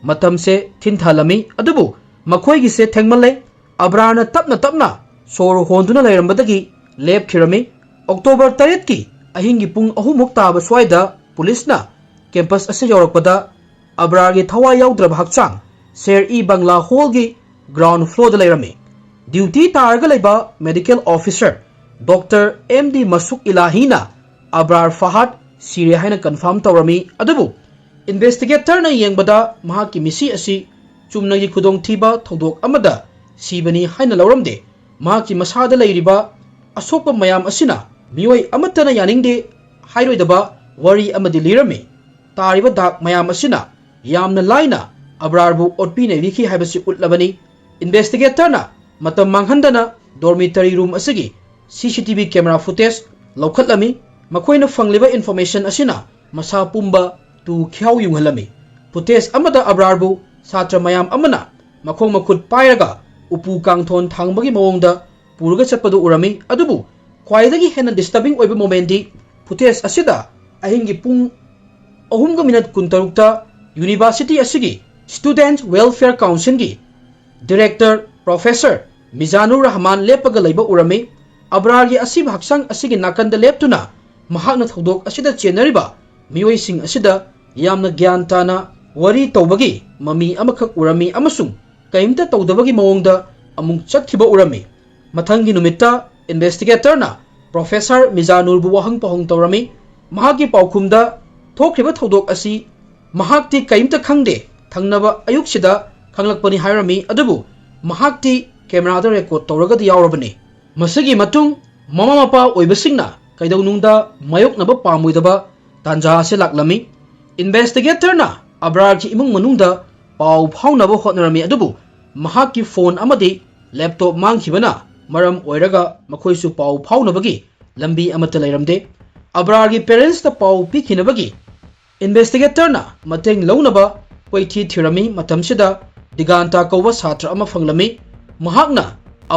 ꯃꯇꯝꯁꯦ ꯊꯤꯟꯊꯍꯜꯂꯝꯃꯤ, ꯑꯗꯨꯕꯨ ꯃꯈꯣꯏꯒꯤꯁꯦ ꯊꯦꯡꯃꯜꯂꯦ꯫ ꯑꯕ꯭ꯔꯥꯔꯅ ꯇꯞꯅ ꯇꯞꯅ ꯁꯣꯔ ꯍꯣꯟꯗꯨꯅ ꯂꯩꯔꯝꯕꯗꯒꯤ ꯂꯦꯞꯈꯤꯔꯝꯃꯤ꯫ ꯑꯣꯛꯇꯣꯕꯔ ꯇꯔꯦꯠꯀꯤ ꯑꯍꯤꯡꯒꯤ ꯄꯨꯡ ꯑꯍꯨꯝꯃꯨꯛ ꯇꯥꯕ ꯁ꯭ꯋꯥꯏꯗ ꯄꯨꯂꯤꯁꯅ ꯀꯦꯝꯄꯁ ꯑꯁꯤ ꯌꯧꯔꯛꯄꯗ ꯑꯕ꯭ꯔꯥꯔꯒꯤ ꯊꯋꯥꯏ ꯌꯥꯎꯗ꯭ꯔꯕ ꯍꯛꯆꯥꯡ ꯁꯦꯔ ꯏ ꯕꯪꯂꯥ ꯍꯣꯜꯒꯤ ꯒ꯭ꯔꯥꯎꯟ ꯐ꯭ꯂꯣꯔꯗ ꯂꯩꯔꯝꯃꯤ꯫ ꯗ꯭ꯌꯨꯇꯤ ꯇꯥꯔꯒ ꯂꯩꯕ medical officer doctor M D Masuk ꯏꯂꯥꯍꯤꯅ ꯑꯕ꯭ꯔꯥꯔ ꯐꯍꯥꯗ ꯁꯤꯔꯦ ꯍꯥꯏꯅ ꯀꯟꯐꯥꯔꯝ ꯇꯧꯔꯝꯃꯤ, ꯑꯗꯨꯕꯨ ꯏꯟꯚꯦꯁꯇꯤꯒꯦꯇꯔꯅ ꯌꯦꯡꯕꯗ ꯃꯍꯥꯛꯀꯤ ꯃꯤꯁꯤ ꯑꯁꯤ ꯆꯨꯝꯅꯒꯤ ꯈꯨꯗꯣꯡꯊꯤꯕ ꯊꯧꯗꯣꯛ ꯑꯃꯗ ꯁꯤꯕꯅꯤ ꯍꯥꯏꯅ ꯂꯧꯔꯝꯗꯦ꯫ ꯃꯍꯥꯛꯀꯤ ꯃꯁꯥꯗ ꯂꯩꯔꯤꯕ ꯑꯁꯣꯛꯄ ꯃꯌꯥꯝ ꯑꯁꯤꯅ ꯃꯤꯑꯣꯏ ꯑꯃꯠꯇꯅ ꯌꯥꯅꯤꯡꯗꯦ ꯍꯥꯏꯔꯣꯏꯗꯕ ꯋꯥꯔꯤ ꯑꯃꯗꯤ ꯂꯤꯔꯝꯃꯤ꯫ ꯇꯥꯔꯤꯕ ꯗꯥꯛ ꯃꯌꯥꯝ ꯑꯁꯤꯅ ꯌꯥꯝꯅ ꯂꯥꯏꯅ ꯑꯕ꯭ꯔꯥꯔꯕꯨ ꯑꯣꯠꯄꯤ ꯅꯩꯕꯤꯈꯤ ꯍꯥꯏꯕꯁꯤ ꯎꯠꯂꯕꯅꯤ꯫ ꯏꯟꯚꯦꯁꯇꯤꯒꯦꯇꯔꯅ ꯃꯇꯝ ꯃꯥꯡꯍꯟꯗꯅ ꯗꯣꯔꯃꯤꯇꯔꯤ ꯔꯨꯝ ꯑꯁꯤꯒꯤ C C T V camera footage ꯂꯧꯈꯠꯂꯝꯃꯤ꯫ ꯃꯈꯣꯏꯅ ꯐꯪꯂꯤꯕ ꯏꯟꯐꯣꯔꯃꯦꯁꯟ ꯑꯁꯤꯅ ꯃꯁꯥ ꯄꯨꯝꯕ ꯇꯨ ꯈ꯭ꯌꯥꯎ ꯌꯨꯡꯍꯜꯂꯝꯃꯤ꯫ ꯐꯨꯇꯦꯖ ꯑꯃꯗ ꯑꯕ꯭ꯔꯥꯔꯕꯨ ꯁꯥꯇ꯭ꯔ ꯃꯌꯥꯝ ꯑꯃꯅ ꯃꯈꯣꯡ ꯃꯈꯨꯠ ꯄꯥꯏꯔꯒ ꯎꯄꯨ ꯀꯥꯡꯊꯣꯟ ꯊꯥꯡꯕꯒꯤ ꯃꯑꯣꯡꯗ ꯄꯨꯔꯒ ꯆꯠꯄꯗꯨ ꯎꯔꯝꯃꯤ꯫ ꯑꯗꯨꯕꯨ ꯈ꯭ꯋꯥꯏꯗꯒꯤ ꯍꯦꯟꯅ ꯗꯤꯁꯇꯔꯕꯤꯡ ꯑꯣꯏꯕ ꯃꯣꯃꯦꯟꯗꯤ ꯐꯨꯇꯦꯖ ꯑꯁꯤꯗ ꯑꯍꯤꯡꯒꯤ ꯄꯨꯡ ꯑꯍꯨꯝꯒ ꯃꯤꯅꯠ ꯀꯨꯟꯇꯔꯨꯛꯇ ꯌꯨꯅꯤꯚꯔꯁꯤꯇꯤ ꯑꯁꯤꯒꯤ ꯁ꯭ꯇꯨꯗꯦꯟꯠ ꯋꯦꯜꯐꯤꯌꯔ ꯀꯥꯎꯟꯁꯤꯜꯒꯤ ꯗꯤꯔꯦꯛꯇꯔ ꯄ꯭ꯔꯣꯐꯦꯁꯔ ꯃꯤꯖꯥꯅꯨꯔ ꯔꯍꯃꯥꯟ ꯂꯦꯞꯄꯒ ꯂꯩꯕ ꯎꯔꯝꯃꯤ꯫ ꯑꯕ꯭ꯔꯥꯔꯒꯤ ꯑꯁꯤꯕ ꯍꯛꯆꯥꯡ ꯑꯁꯤꯒꯤ ꯅꯥꯀꯟꯗ ꯂꯦꯞꯇꯨꯅ ꯃꯍꯥꯛꯅ ꯊꯧꯗꯣꯛ ꯑꯁꯤꯗ ꯆꯦꯟꯅꯔꯤꯕ ꯃꯤꯑꯣꯏꯁꯤꯡ ꯑꯁꯤꯗ ꯌꯥꯝꯅ ꯒ꯭ꯌꯥꯟ ꯇꯥꯅ ꯋꯥꯔꯤ ꯇꯧꯕꯒꯤ ꯃꯃꯤ ꯑꯃꯈꯛ ꯎꯔꯝꯃꯤ ꯑꯃꯁꯨꯡ ꯀꯔꯤꯝꯇ ꯇꯧꯗꯕꯒꯤ ꯃꯑꯣꯡꯗ ꯑꯃꯨꯛ ꯆꯠꯈꯤꯕ ꯎꯔꯝꯃꯤ꯫ ꯃꯊꯪꯒꯤ ꯅꯨꯃꯤꯠꯇ investigatorꯅ Professor ꯃꯤꯖꯥꯅꯨꯔꯕꯨ ꯋꯥꯍꯪ ꯄꯥꯎꯍꯪ ꯇꯧꯔꯝꯃꯤ꯫ ꯃꯍꯥꯛꯀꯤ ꯄꯥꯎꯈꯨꯝꯗ, ꯊꯣꯛꯈ꯭ꯔꯤꯕ ꯊꯧꯗꯣꯛ ꯑꯁꯤ ꯃꯍꯥꯛꯇꯤ ꯀꯔꯤꯝꯇ ꯈꯪꯗꯦ, ꯊꯪꯅꯕ ꯑꯌꯨꯛꯁꯤꯗ ꯈꯪꯂꯛꯄꯅꯤ ꯍꯥꯏꯔꯝꯃꯤ꯫ ꯑꯗꯨꯕꯨ ꯃꯍꯥꯛꯇꯤ cameraꯗ record ꯇꯧꯔꯒꯗꯤ ꯌꯥꯎꯔꯕꯅꯤ꯫ ꯃꯁꯤꯒꯤ ꯃꯇꯨꯡ ꯃꯃꯥ ꯃꯄꯥ ꯑꯣꯏꯕꯁꯤꯡꯅ ꯀꯩꯗꯧꯅꯨꯡꯗ ꯃꯥꯌꯣꯛꯅꯕ ꯄꯥꯝꯃꯣꯏꯗꯕ ꯇꯥꯟꯖꯥ ꯑꯁꯤ ꯂꯥꯛꯂꯝꯃꯤ꯫ Investigatorꯅ ꯑꯕ꯭ꯔꯥꯔꯒꯤ ꯏꯃꯨꯡ ꯃꯅꯨꯡꯗ ꯄꯥꯎ ꯐꯥꯎꯅꯕ ꯍꯣꯠꯅꯔꯝꯃꯤ, ꯑꯗꯨꯕꯨ ꯃꯍꯥꯛꯀꯤ phone ꯑꯃꯗꯤ laptop ꯃꯥꯡꯈꯤꯕꯅ ꯃꯔꯝ ꯑꯣꯏꯔꯒ ꯃꯈꯣꯏꯁꯨ ꯄꯥꯎ ꯐꯥꯎꯅꯕꯒꯤ ꯂꯝꯕꯤ ꯑꯃꯠꯇ ꯂꯩꯔꯝꯗꯦ꯫ ꯑꯕ꯭ꯔꯥꯔꯒꯤ parentsꯇ ꯄꯥꯎ ꯄꯤꯈꯤꯅꯕꯒꯤ investigatorꯅ ꯃꯇꯦꯡ ꯂꯧꯅꯕ ꯀꯣꯏꯊꯤ ꯊꯤꯔꯝꯃꯤ꯫ ꯃꯇꯝꯁꯤꯗ ꯗꯤꯒꯥꯟꯇꯥ ꯀꯧꯕ ꯁꯥꯇ꯭ꯔ ꯑꯃ ꯐꯪꯂꯝꯃꯤ꯫ ꯃꯍꯥꯛꯅ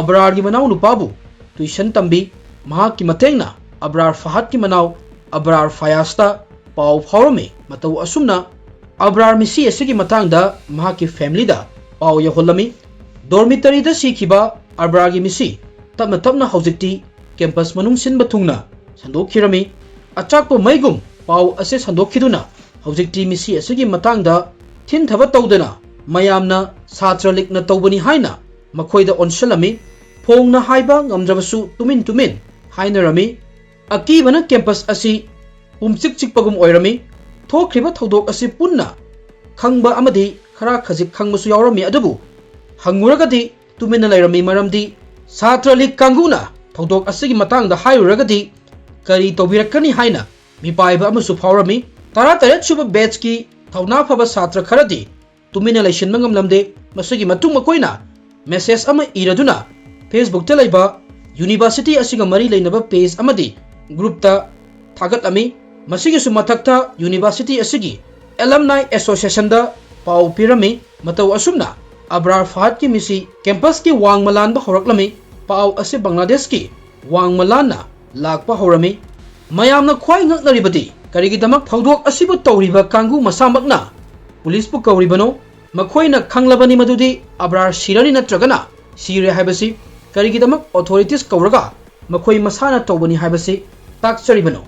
ꯑꯕ꯭ꯔꯥꯔꯒꯤ ꯃꯅꯥꯎꯅꯨꯄꯥꯕꯨ tuition ꯇꯝꯕꯤ꯫ ꯃꯍꯥꯛꯀꯤ ꯃꯇꯦꯡꯅ ꯑꯕ꯭ꯔꯥꯔ ꯐꯍꯗꯀꯤ ꯃꯅꯥꯎ ꯑꯕ꯭ꯔꯥꯔ ꯐꯌꯥꯖꯇ ꯄꯥꯎ ꯐꯥꯎꯔꯝꯃꯤ꯫ ꯃꯇꯧ ꯑꯁꯨꯝꯅ ꯑꯕ꯭ꯔꯥꯔ ꯃꯤꯁꯤ ꯑꯁꯤꯒꯤ ꯃꯇꯥꯡꯗ ꯃꯍꯥꯛꯀꯤ familyꯗ ꯄꯥꯎ ꯌꯧꯍꯜꯂꯝꯃꯤ꯫ Dormitoryꯗ ꯁꯤꯈꯤꯕ ꯑꯕ꯭ꯔꯥꯔꯒꯤ ꯃꯤꯁꯤ ꯇꯞꯅ ꯇꯞꯅ ꯍꯧꯖꯤꯛꯇꯤ campus ꯃꯅꯨꯡ ꯁꯤꯟꯕ ꯊꯨꯡꯅ ꯁꯟꯗꯣꯛꯈꯤꯔꯝꯃꯤ꯫ ꯑꯆꯥꯛꯄ ꯃꯩꯒꯨꯝ ꯄꯥꯎ ꯑꯁꯤ ꯁꯟꯗꯣꯛꯈꯤꯗꯨꯅ ꯍꯧꯖꯤꯛꯇꯤ ꯃꯤꯁꯤ ꯑꯁꯤꯒꯤ ꯃꯇꯥꯡꯗ ꯊꯤꯟꯊꯕ ꯇꯧꯗꯅ ꯃꯌꯥꯝꯅ ꯁꯥꯇ꯭ꯔ ꯂꯤꯛꯅ ꯇꯧꯕꯅꯤ ꯍꯥꯏꯅ ꯃꯈꯣꯏꯗ ꯑꯣꯟꯁꯤꯜꯂꯝꯃꯤ꯫ ꯐꯣꯡꯅ ꯍꯥꯏꯕ ꯉꯝꯗ꯭ꯔꯕꯁꯨ ꯇꯨꯃꯤꯟ ꯇꯨꯃꯤꯟ ꯍꯥꯏꯅꯔꯝꯃꯤ꯫ ꯑꯀꯤꯕꯅ campus ꯑꯁꯤ ꯄꯨꯝꯆꯤꯛ ꯆꯤꯛꯄꯒꯨꯝ ꯑꯣꯏꯔꯝꯃꯤ꯫ ꯊꯣꯛꯈ꯭ꯔꯤꯕ ꯊꯧꯗꯣꯛ ꯑꯁꯤ ꯄꯨꯟꯅ ꯈꯪꯕ ꯑꯃꯗꯤ ꯈꯔ ꯈꯖꯤꯛ ꯈꯪꯕꯁꯨ ꯌꯥꯎꯔꯝꯃꯤ, ꯑꯗꯨꯕꯨ ꯍꯪꯉꯨꯔꯒꯗꯤ ꯇꯨꯃꯤꯟꯅ ꯂꯩꯔꯝꯃꯤ꯫ ꯃꯔꯝꯗꯤ ꯁꯥꯇ꯭ꯔ ꯂꯤꯛ ꯀꯥꯡꯕꯨꯅ ꯊꯧꯗꯣꯛ ꯑꯁꯤꯒꯤ ꯃꯇꯥꯡꯗ ꯍꯥꯏꯔꯨꯔꯒꯗꯤ ꯀꯔꯤ ꯇꯧꯕꯤꯔꯛꯀꯅꯤ ꯍꯥꯏꯅ ꯃꯤꯄꯥꯏꯕ ꯑꯃꯁꯨ ꯐꯥꯎꯔꯝꯃꯤ꯫ ꯇꯔꯥꯇꯔꯦꯠ ꯁꯨꯕ batchꯀꯤ ꯊꯧꯅꯥ ꯐꯕ ꯁꯥꯇ꯭ꯔ ꯈꯔꯗꯤ ꯇꯨꯃꯤꯟꯅ ꯂꯩꯁꯤꯟꯕ ꯉꯝꯂꯝꯗꯦ꯫ ꯃꯁꯤꯒꯤ ꯃꯇꯨꯡ ꯃꯈꯣꯏꯅ message ꯑꯃ ꯏꯔꯗꯨꯅ Facebookꯇ ꯂꯩꯕ university ꯑꯁꯤꯒ ꯃꯔꯤ ꯂꯩꯅꯕ page ꯑꯃꯗꯤ groupꯇ ꯊꯥꯒꯠꯂꯝꯃꯤ꯫ ꯃꯁꯤꯒꯤꯁꯨ ꯃꯊꯛꯇ university ꯑꯁꯤꯒꯤ alumni associationꯗ ꯄꯥꯎ ꯄꯤꯔꯝꯃꯤ꯫ ꯃꯇꯧ ꯑꯁꯨꯝꯅ ꯑꯕ꯭ꯔꯥꯔ ꯐꯍꯗꯀꯤ ꯃꯤꯁꯤ campusꯀꯤ ꯋꯥꯡꯃ ꯂꯥꯟꯕ ꯍꯧꯔꯛꯂꯝꯃꯤ꯫ ꯄꯥꯎ ꯑꯁꯤ ꯕꯪꯒ꯭ꯂꯥꯗꯦꯁꯀꯤ ꯋꯥꯡꯃ ꯂꯥꯟꯅ ꯂꯥꯛꯄ ꯍꯧꯔꯝꯃꯤ꯫ ꯃꯌꯥꯝꯅ ꯈ꯭ꯋꯥꯏ ꯉꯛꯅꯔꯤꯕꯗꯤ ꯀꯔꯤꯒꯤꯗꯃꯛ ꯊꯧꯗꯣꯛ ꯑꯁꯤꯕꯨ ꯇꯧꯔꯤꯕ ꯀꯥꯡꯕꯨ ꯃꯁꯥꯃꯛꯅ ꯄꯨꯂꯤꯁꯄꯨ ꯀꯧꯔꯤꯕꯅꯣ? ꯃꯈꯣꯏꯅ ꯈꯪꯂꯕꯅꯤ ꯃꯗꯨꯗꯤ ꯑꯕ꯭ꯔꯥꯔ ꯁꯤꯔꯅꯤ ꯅꯠꯇ꯭ꯔꯒꯅ ꯁꯤꯔꯦ ꯍꯥꯏꯕꯁꯤ꯫ ꯀꯔꯤꯒꯤꯗꯃꯛ authorities ꯀꯧꯔꯒ ꯃꯈꯣꯏ ꯃꯁꯥꯅ ꯇꯧꯕꯅꯤ ꯍꯥꯏꯕꯁꯤ ꯇꯥꯛꯆꯔꯤꯕꯅꯣ?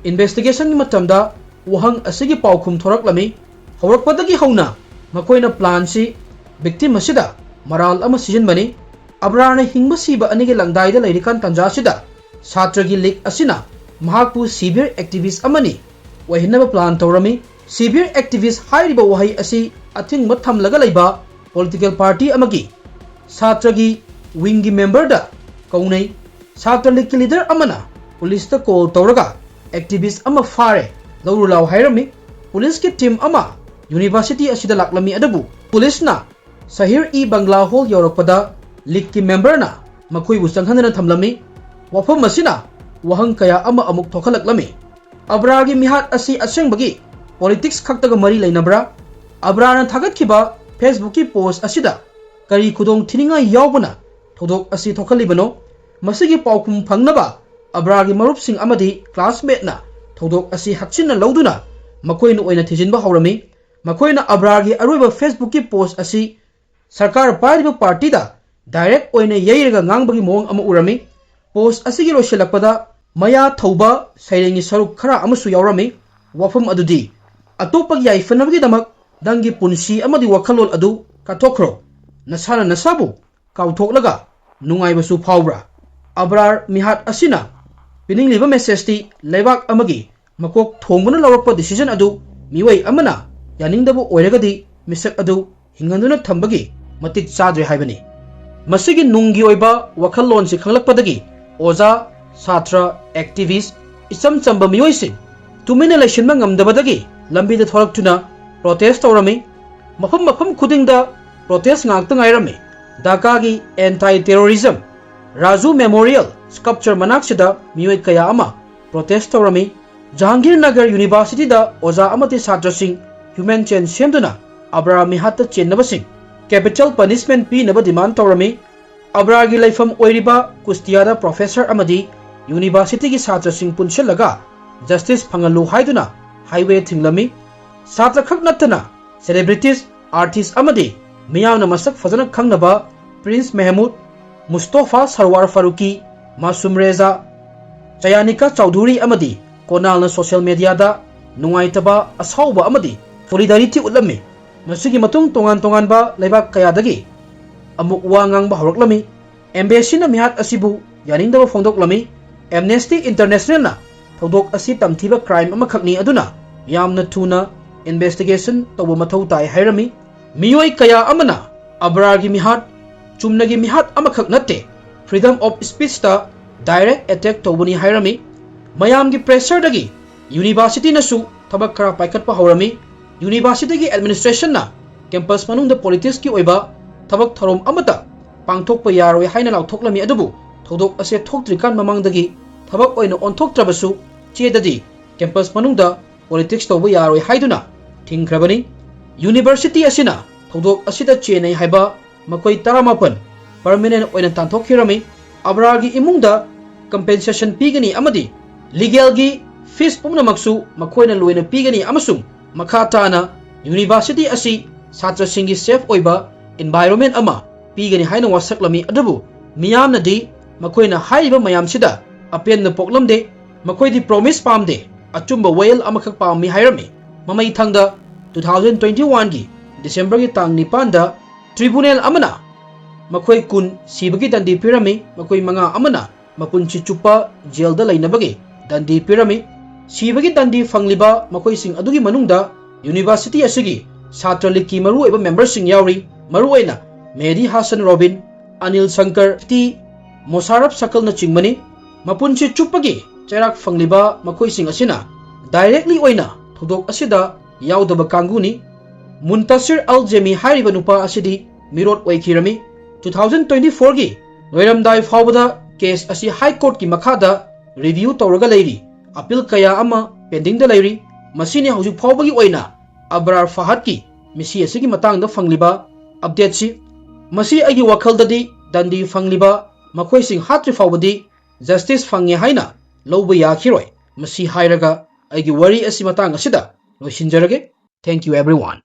Investigationꯒꯤ ꯃꯇꯝꯗ ꯋꯥꯍꯪ ꯑꯁꯤꯒꯤ ꯄꯥꯎꯈꯨꯝ ꯊꯣꯔꯛꯂꯝꯃꯤ꯫ ꯍꯧꯔꯛꯄꯗꯒꯤ ꯍꯧꯅ ꯃꯈꯣꯏꯅ planꯁꯤ victim ꯑꯁꯤꯗ ꯃꯔꯥꯜ ꯑꯃ ꯁꯤꯖꯤꯟꯕꯅꯤ꯫ ꯑꯕ꯭ꯔꯥꯔꯅ ꯍꯤꯡꯕ ꯁꯤꯕ ꯑꯅꯤꯒꯤ ꯂꯪꯗꯥꯏꯗ ꯂꯩꯔꯤꯀꯥꯟ ꯇꯥꯟꯖꯥꯁꯤꯗ ꯁꯥꯇ꯭ꯔꯒꯤ ꯂꯤꯛ ꯑꯁꯤꯅ ꯃꯍꯥꯛꯄꯨ severe activist ꯑꯃꯅꯤ ꯑꯣꯏꯍꯟꯅꯕ plan ꯇꯧꯔꯝꯃꯤ꯫ Severe activist ꯍꯥꯏꯔꯤꯕ ꯋꯥꯍꯩ ꯑꯁꯤ ꯑꯊꯤꯡꯕ ꯊꯝꯂꯒ ꯂꯩꯕ political party ꯑꯃꯒꯤ ꯁꯥꯇ꯭ꯔꯒꯤ wingꯒꯤ memberꯗ ꯀꯧꯅꯩ꯫ ꯁꯥꯇ꯭ꯔ ꯂꯤꯛꯀꯤ leader ꯑꯃꯅ policeꯇ call ꯇꯧꯔꯒ activist ꯑꯃ ꯐꯥꯔꯦ, ꯂꯧꯔꯨ ꯂꯥꯎ ꯍꯥꯏꯔꯝꯃꯤ꯫ Policeꯀꯤ team ꯑꯃ university ꯑꯁꯤꯗ ꯂꯥꯛꯂꯝꯃꯤ, ꯑꯗꯨꯕꯨ policeꯅ ꯁꯍꯤꯔ-ꯏ-ꯕꯪꯒ꯭ꯂꯥ hall ꯌꯧꯔꯛꯄꯗ ꯂꯤꯛꯀꯤ memberꯅ ꯃꯈꯣꯏꯕꯨ ꯆꯪꯍꯟꯗꯅ ꯊꯝꯂꯝꯃꯤ꯫ ꯋꯥꯐꯝ ꯑꯁꯤꯅ ꯋꯥꯍꯪ ꯀꯌꯥ ꯑꯃ ꯑꯃꯨꯛ ꯊꯣꯛꯍꯜꯂꯛꯂꯝꯃꯤ꯫ ꯑꯕ꯭ꯔꯥꯔꯒꯤ ꯃꯤꯍꯥꯠ ꯑꯁꯤ ꯑꯁꯦꯡꯕꯒꯤ politics ꯈꯛꯇꯒ ꯃꯔꯤ ꯂꯩꯅꯕ꯭ꯔꯥ? ꯑꯕ꯭ꯔꯥꯔꯅ ꯊꯥꯒꯠꯈꯤꯕ Facebookꯀꯤ post ꯑꯁꯤꯗ ꯀꯔꯤ ꯈꯨꯗꯣꯡ ꯊꯤꯅꯤꯡꯉꯥꯏ ꯌꯥꯎꯕꯅ ꯊꯧꯗꯣꯛ ꯑꯁꯤ ꯊꯣꯛꯍꯜꯂꯤꯕꯅꯣ? ꯃꯁꯤꯒꯤ ꯄꯥꯎꯈꯨꯝ ꯐꯪꯅꯕ ꯑꯕ꯭ꯔꯥꯔꯒꯤ ꯃꯔꯨꯞꯁꯤꯡ ꯑꯃꯗꯤ classmateꯅ ꯊꯧꯗꯣꯛ ꯑꯁꯤ ꯍꯛꯆꯤꯟꯅ ꯂꯧꯗꯨꯅ ꯃꯈꯣꯏꯅ ꯑꯣꯏꯅ ꯊꯤꯖꯤꯟꯕ ꯍꯧꯔꯝꯃꯤ꯫ ꯃꯈꯣꯏꯅ ꯑꯕ꯭ꯔꯥꯔꯒꯤ ꯑꯔꯣꯏꯕ Facebookꯀꯤ post ꯑꯁꯤ ꯁꯔꯀꯥꯔ ꯄꯥꯏꯔꯤꯕ partyꯗ direct ꯑꯣꯏꯅ ꯌꯩꯔꯒ ꯉꯥꯡꯕꯒꯤ ꯃꯑꯣꯡ ꯑꯃ ꯎꯔꯝꯃꯤ꯫ Post ꯑꯁꯤꯒꯤ ꯂꯣꯏꯁꯤꯜꯂꯛꯄꯗ ꯃꯌꯥ ꯊꯧꯕ ꯁꯩꯔꯦꯡꯒꯤ ꯁꯔꯨꯛ ꯈꯔ ꯑꯃꯁꯨ ꯌꯥꯎꯔꯝꯃꯤ꯫ ꯋꯥꯐꯝ ꯑꯗꯨꯗꯤ, "ꯑꯇꯣꯞꯄꯒꯤ ꯌꯥꯏꯐꯅꯕꯒꯤꯗꯃꯛ ꯅꯪꯒꯤ ꯄꯨꯟꯁꯤ ꯑꯃꯗꯤ ꯋꯥꯈꯜꯂꯣꯟ ꯑꯗꯨ ꯀꯠꯊꯣꯛꯈ꯭ꯔꯣ꯫ ꯅꯁꯥꯅ ꯅꯁꯥꯕꯨ ꯀꯥꯎꯊꯣꯛꯂꯒ ꯅꯨꯡꯉꯥꯏꯕꯁꯨ ꯐꯥꯎꯕ꯭ꯔꯥ?" ꯑꯕ꯭ꯔꯥꯔ ꯃꯤꯍꯥꯠ ꯑꯁꯤꯅ ꯄꯤꯅꯤꯡꯂꯤꯕ messageꯇꯤ ꯂꯩꯕꯥꯛ ꯑꯃꯒꯤ ꯃꯀꯣꯛ ꯊꯣꯡꯕꯅ ꯂꯧꯔꯛꯄ decision ꯑꯗꯨ ꯃꯤꯑꯣꯏ ꯑꯃꯅ ꯌꯥꯅꯤꯡꯗꯕ ꯑꯣꯏꯔꯒꯗꯤ ꯃꯤꯁꯛ ꯑꯗꯨ ꯍꯤꯡꯍꯟꯗꯨꯅ ꯊꯝꯕꯒꯤ ꯃꯇꯤꯛ ꯆꯥꯗ꯭ꯔꯦ ꯍꯥꯏꯕꯅꯤ꯫ ꯃꯁꯤꯒꯤ ꯅꯨꯡꯒꯤ ꯑꯣꯏꯕ ꯋꯥꯈꯜꯂꯣꯟꯁꯤ ꯈꯪꯂꯛꯄꯗꯒꯤ ꯑꯣꯖꯥ, ꯁꯥꯇ꯭ꯔ, activist, ꯏꯆꯝ ꯆꯝꯕ ꯃꯤꯑꯣꯏꯁꯤꯡ ꯇꯨꯃꯤꯟꯅ ꯂꯩꯁꯤꯟꯕ ꯉꯝꯗꯕꯗꯒꯤ ꯂꯝꯕꯤꯗ ꯊꯣꯔꯛꯇꯨꯅ protest ꯇꯧꯔꯝꯃꯤ꯫ ꯃꯐꯝ ꯃꯐꯝ ꯈꯨꯗꯤꯡꯗ protest ꯉꯥꯛꯇ ꯉꯥꯏꯔꯝꯃꯤ꯫ ꯙꯥꯀꯥꯒꯤ anti terrorism Raju memorial sculpture ꯃꯅꯥꯛꯁꯤꯗ ꯃꯤꯑꯣꯏ ꯀꯌꯥ ꯑꯃ protest ꯇꯧꯔꯝꯃꯤ꯫ ꯖꯍꯥꯡꯒꯤꯔ ꯅꯒꯔ universityꯗ ꯑꯣꯖꯥ ꯑꯃꯗꯤ ꯁꯥꯇ꯭ꯔꯁꯤꯡ human chain ꯁꯦꯝꯗꯨꯅ ꯑꯕ꯭ꯔꯥꯔ ꯃꯤꯍꯥꯠꯇ ꯆꯦꯟꯅꯕꯁꯤꯡ capital punishment ꯄꯤꯅꯕ demand ꯇꯧꯔꯝꯃꯤ꯫ ꯑꯕ꯭ꯔꯥꯔꯒꯤ ꯂꯩꯐꯝ ꯑꯣꯏꯔꯤꯕ ꯀꯨꯁꯇꯤꯌꯥꯗ professor ꯑꯃꯗꯤ universityꯒꯤ ꯁꯥꯇ꯭ꯔꯁꯤꯡ ꯄꯨꯟꯁꯤꯜꯂꯒ justice ꯐꯪꯍꯜꯂꯨ ꯍꯥꯏꯗꯨꯅ highway ꯊꯤꯡꯂꯝꯃꯤ꯫ ꯁꯥꯇ꯭ꯔ ꯈꯛ ꯅꯠꯇꯅ celebrities, artist ꯑꯃꯗꯤ ꯃꯤꯌꯥꯝꯅ ꯃꯁꯛ ꯐꯖꯅ ꯈꯪꯅꯕ Prince Mehmood, Mustafa Sarwar Farooqi, Masoom Reza, Chayanika Chaudhuri ꯑꯃꯗꯤ ꯀꯣꯅꯥꯜꯅ social mediaꯗ ꯅꯨꯡꯉꯥꯏꯇꯕ, ꯑꯁꯥꯎꯕ ꯑꯃꯗꯤ solidarity ꯎꯠꯂꯝꯃꯤ꯫ ꯃꯁꯤꯒꯤ ꯃꯇꯨꯡ ꯇꯣꯉꯥꯟ ꯇꯣꯉꯥꯟꯕ ꯂꯩꯕꯥꯛ ꯀꯌꯥꯗꯒꯤ ꯑꯃꯨꯛ ꯋꯥ ꯉꯥꯡꯕ ꯍꯧꯔꯛꯂꯝꯃꯤ꯫ Embassyꯅ ꯃꯤꯍꯥꯠ ꯑꯁꯤꯕꯨ ꯌꯥꯅꯤꯡꯗꯕ ꯐꯣꯡꯗꯣꯛꯂꯝꯃꯤ꯫ Amnesty Internationalꯅ ꯊꯧꯗꯣꯛ ꯑꯁꯤ ꯇꯝꯊꯤꯕ crime ꯑꯃꯈꯛꯅꯤ, ꯑꯗꯨꯅ ꯌꯥꯝꯅ ꯊꯨꯅ investigation ꯇꯧꯕ ꯃꯊꯧ ꯇꯥꯏ ꯍꯥꯏꯔꯝꯃꯤ꯫ ꯃꯤꯑꯣꯏ ꯀꯌꯥ ꯑꯃꯅ ꯑꯕ꯭ꯔꯥꯔꯒꯤ ꯃꯤꯍꯥꯠ ꯆꯨꯝꯅꯒꯤ ꯃꯤꯍꯥꯠ ꯑꯃꯈꯛ ꯅꯠꯇꯦ, freedom of speechꯇ direct attack ꯇꯧꯕꯅꯤ ꯍꯥꯏꯔꯝꯃꯤ꯫ ꯃꯌꯥꯝꯒꯤ pressureꯗꯒꯤ universityꯅꯁꯨ ꯊꯕꯛ ꯈꯔ ꯄꯥꯏꯈꯠꯄ ꯍꯧꯔꯝꯃꯤ꯫ Universityꯒꯤ administrationꯅ campus ꯃꯅꯨꯡꯗ politicsꯀꯤ ꯑꯣꯏꯕ ꯊꯕꯛ ꯊꯧꯔꯝ ꯑꯃꯠꯇ ꯄꯥꯡꯊꯣꯛꯄ ꯌꯥꯔꯣꯏ ꯍꯥꯏꯅ ꯂꯥꯎꯊꯣꯛꯂꯝꯃꯤ, ꯑꯗꯨꯕꯨ ꯊꯧꯗꯣꯛ ꯑꯁꯦ ꯊꯣꯛꯇ꯭ꯔꯤꯀꯥꯟ ꯃꯃꯥꯡꯗꯒꯤ ꯊꯕꯛ ꯑꯣꯏꯅ ꯑꯣꯟꯊꯣꯛꯇ꯭ꯔꯕꯁꯨ ꯆꯦꯗꯗꯤ campus ꯃꯅꯨꯡꯗ politics ꯇꯧꯕ ꯌꯥꯔꯣꯏ ꯍꯥꯏꯗꯨꯅ ꯊꯤꯡꯈ꯭ꯔꯕꯅꯤ꯫ University ꯑꯁꯤꯅ ꯊꯧꯗꯣꯛ ꯑꯁꯤꯗ ꯆꯦꯟꯅꯩ ꯍꯥꯏꯕ ꯃꯈꯣꯏ ꯇꯔꯥꯃꯥꯄꯟ permanent ꯑꯣꯏꯅ ꯇꯥꯟꯊꯣꯛꯈꯤꯔꯝꯃꯤ꯫ ꯑꯕ꯭ꯔꯥꯔꯒꯤ ꯏꯃꯨꯡꯗ compensation ꯄꯤꯒꯅꯤ ꯑꯃꯗꯤ legalꯒꯤ fees ꯄꯨꯝꯅꯃꯛꯁꯨ ꯃꯈꯣꯏꯅ ꯂꯣꯏꯅ ꯄꯤꯒꯅꯤ ꯑꯃꯁꯨꯡ ꯃꯈꯥ ꯇꯥꯅ university ꯑꯁꯤ ꯁꯥꯇ꯭ꯔꯁꯤꯡꯒꯤ safe ꯑꯣꯏꯕ environment ꯑꯃ ꯄꯤꯒꯅꯤ ꯍꯥꯏꯅ ꯋꯥꯁꯛꯂꯝꯃꯤ꯫ ꯑꯗꯨꯕꯨ ꯃꯤꯌꯥꯝꯅꯗꯤ ꯃꯈꯣꯏꯅ ꯍꯥꯏꯔꯤꯕ ꯃꯌꯥꯝꯁꯤꯗ ꯑꯄꯦꯟꯕ ꯄꯣꯛꯂꯝꯗꯦ꯫ ꯃꯈꯣꯏꯗꯤ promise ꯄꯥꯝꯗꯦ, ꯑꯆꯨꯝꯕ ꯋꯥꯌꯦꯜ ꯑꯃꯈꯛ ꯄꯥꯝꯃꯤ ꯍꯥꯏꯔꯝꯃꯤ꯫ ꯃꯃꯩ ꯊꯪꯗ two thousand twenty-oneꯒꯤ Decemberꯒꯤ ꯇꯥꯡ ꯅꯤꯄꯥꯟꯗ tribunal ꯑꯃꯅ ꯃꯈꯣꯏ ꯀꯨꯟ ꯁꯤꯕꯒꯤ ꯗꯟꯗꯤ ꯄꯤꯔꯝꯃꯤ꯫ ꯃꯈꯣꯏ ꯃꯉꯥ ꯑꯃꯅ ꯃꯄꯨꯟꯁꯤ ꯆꯨꯞꯄ jailꯗ ꯂꯩꯅꯕꯒꯤ ꯗꯟꯗꯤ ꯄꯤꯔꯝꯃꯤ꯫ ꯁꯤꯕꯒꯤ ꯗꯟꯗꯤ ꯐꯪꯂꯤꯕ ꯃꯈꯣꯏꯁꯤꯡ ꯑꯗꯨꯒꯤ ꯃꯅꯨꯡꯗ university ꯑꯁꯤꯒꯤ ꯁꯥꯇ꯭ꯔ leagueꯀꯤ ꯃꯔꯨꯑꯣꯏꯕ memberꯁꯤꯡ ꯌꯥꯎꯔꯤ, ꯃꯔꯨꯑꯣꯏꯅ ꯃꯦꯍꯗꯤ ꯍꯥꯁꯟ ꯔꯣꯕꯤꯟ, ꯑꯅꯤꯜ ꯁꯪꯀꯔ ꯇꯤ, ꯃꯣꯁꯥꯔꯐ ꯁꯀꯜꯅꯆꯤꯡꯕꯅꯤ꯫ ꯃꯄꯨꯟꯁꯤ ꯆꯨꯞꯄꯒꯤ ꯆꯩꯔꯥꯛ ꯐꯪꯂꯤꯕ ꯃꯈꯣꯏꯁꯤꯡ ꯑꯁꯤꯅ directly ꯑꯣꯏꯅ ꯊꯧꯗꯣꯛ ꯑꯁꯤꯗ ꯌꯥꯎꯗꯕ ꯀꯥꯡꯕꯨꯅꯤ꯫ ꯃꯨꯟꯇꯥꯁꯤꯔ ꯑꯜ ꯖꯦꯃꯤ ꯍꯥꯏꯔꯤꯕ ꯅꯨꯄꯥ ꯑꯁꯤꯗꯤ ꯃꯤꯔꯣꯠ ꯑꯣꯏꯈꯤꯔꯝꯃꯤ꯫ Two thousand twenty-fourꯒꯤ ꯂꯣꯏꯔꯝꯗꯥꯏ ꯐꯥꯎꯕꯗ case ꯑꯁꯤ High Courtꯀꯤ ꯃꯈꯥꯗ review ꯇꯧꯔꯒ ꯂꯩꯔꯤ꯫ Appeal ꯀꯌꯥ ꯑꯃ pendingꯗ ꯂꯩꯔꯤ꯫ ꯃꯁꯤꯅꯤ ꯍꯧꯖꯤꯛ ꯐꯥꯎꯕꯒꯤ ꯑꯣꯏꯅ ꯑꯕ꯭ꯔꯥꯔ ꯐꯍꯗꯀꯤ ꯃꯤꯁꯤ ꯑꯁꯤꯒꯤ ꯃꯇꯥꯡꯗ ꯐꯪꯂꯤꯕ updateꯁꯤ꯫ ꯃꯁꯤ ꯑꯩꯒꯤ ꯋꯥꯈꯜꯗꯗꯤ ꯗꯟꯗꯤ ꯐꯪꯂꯤꯕ ꯃꯈꯣꯏꯁꯤꯡ ꯍꯥꯠꯇ꯭ꯔꯤ ꯐꯥꯎꯕꯗꯤ justice ꯐꯪꯉꯦ ꯍꯥꯏꯅ ꯂꯧꯕ ꯌꯥꯈꯤꯔꯣꯏ꯫ ꯃꯁꯤ ꯍꯥꯏꯔꯒ ꯑꯩꯒꯤ ꯋꯥꯔꯤ ꯑꯁꯤ ꯃꯇꯥꯡ ꯑꯁꯤꯗ ꯂꯣꯏꯁꯤꯟꯖꯔꯒꯦ꯫ Thank you everyone꯫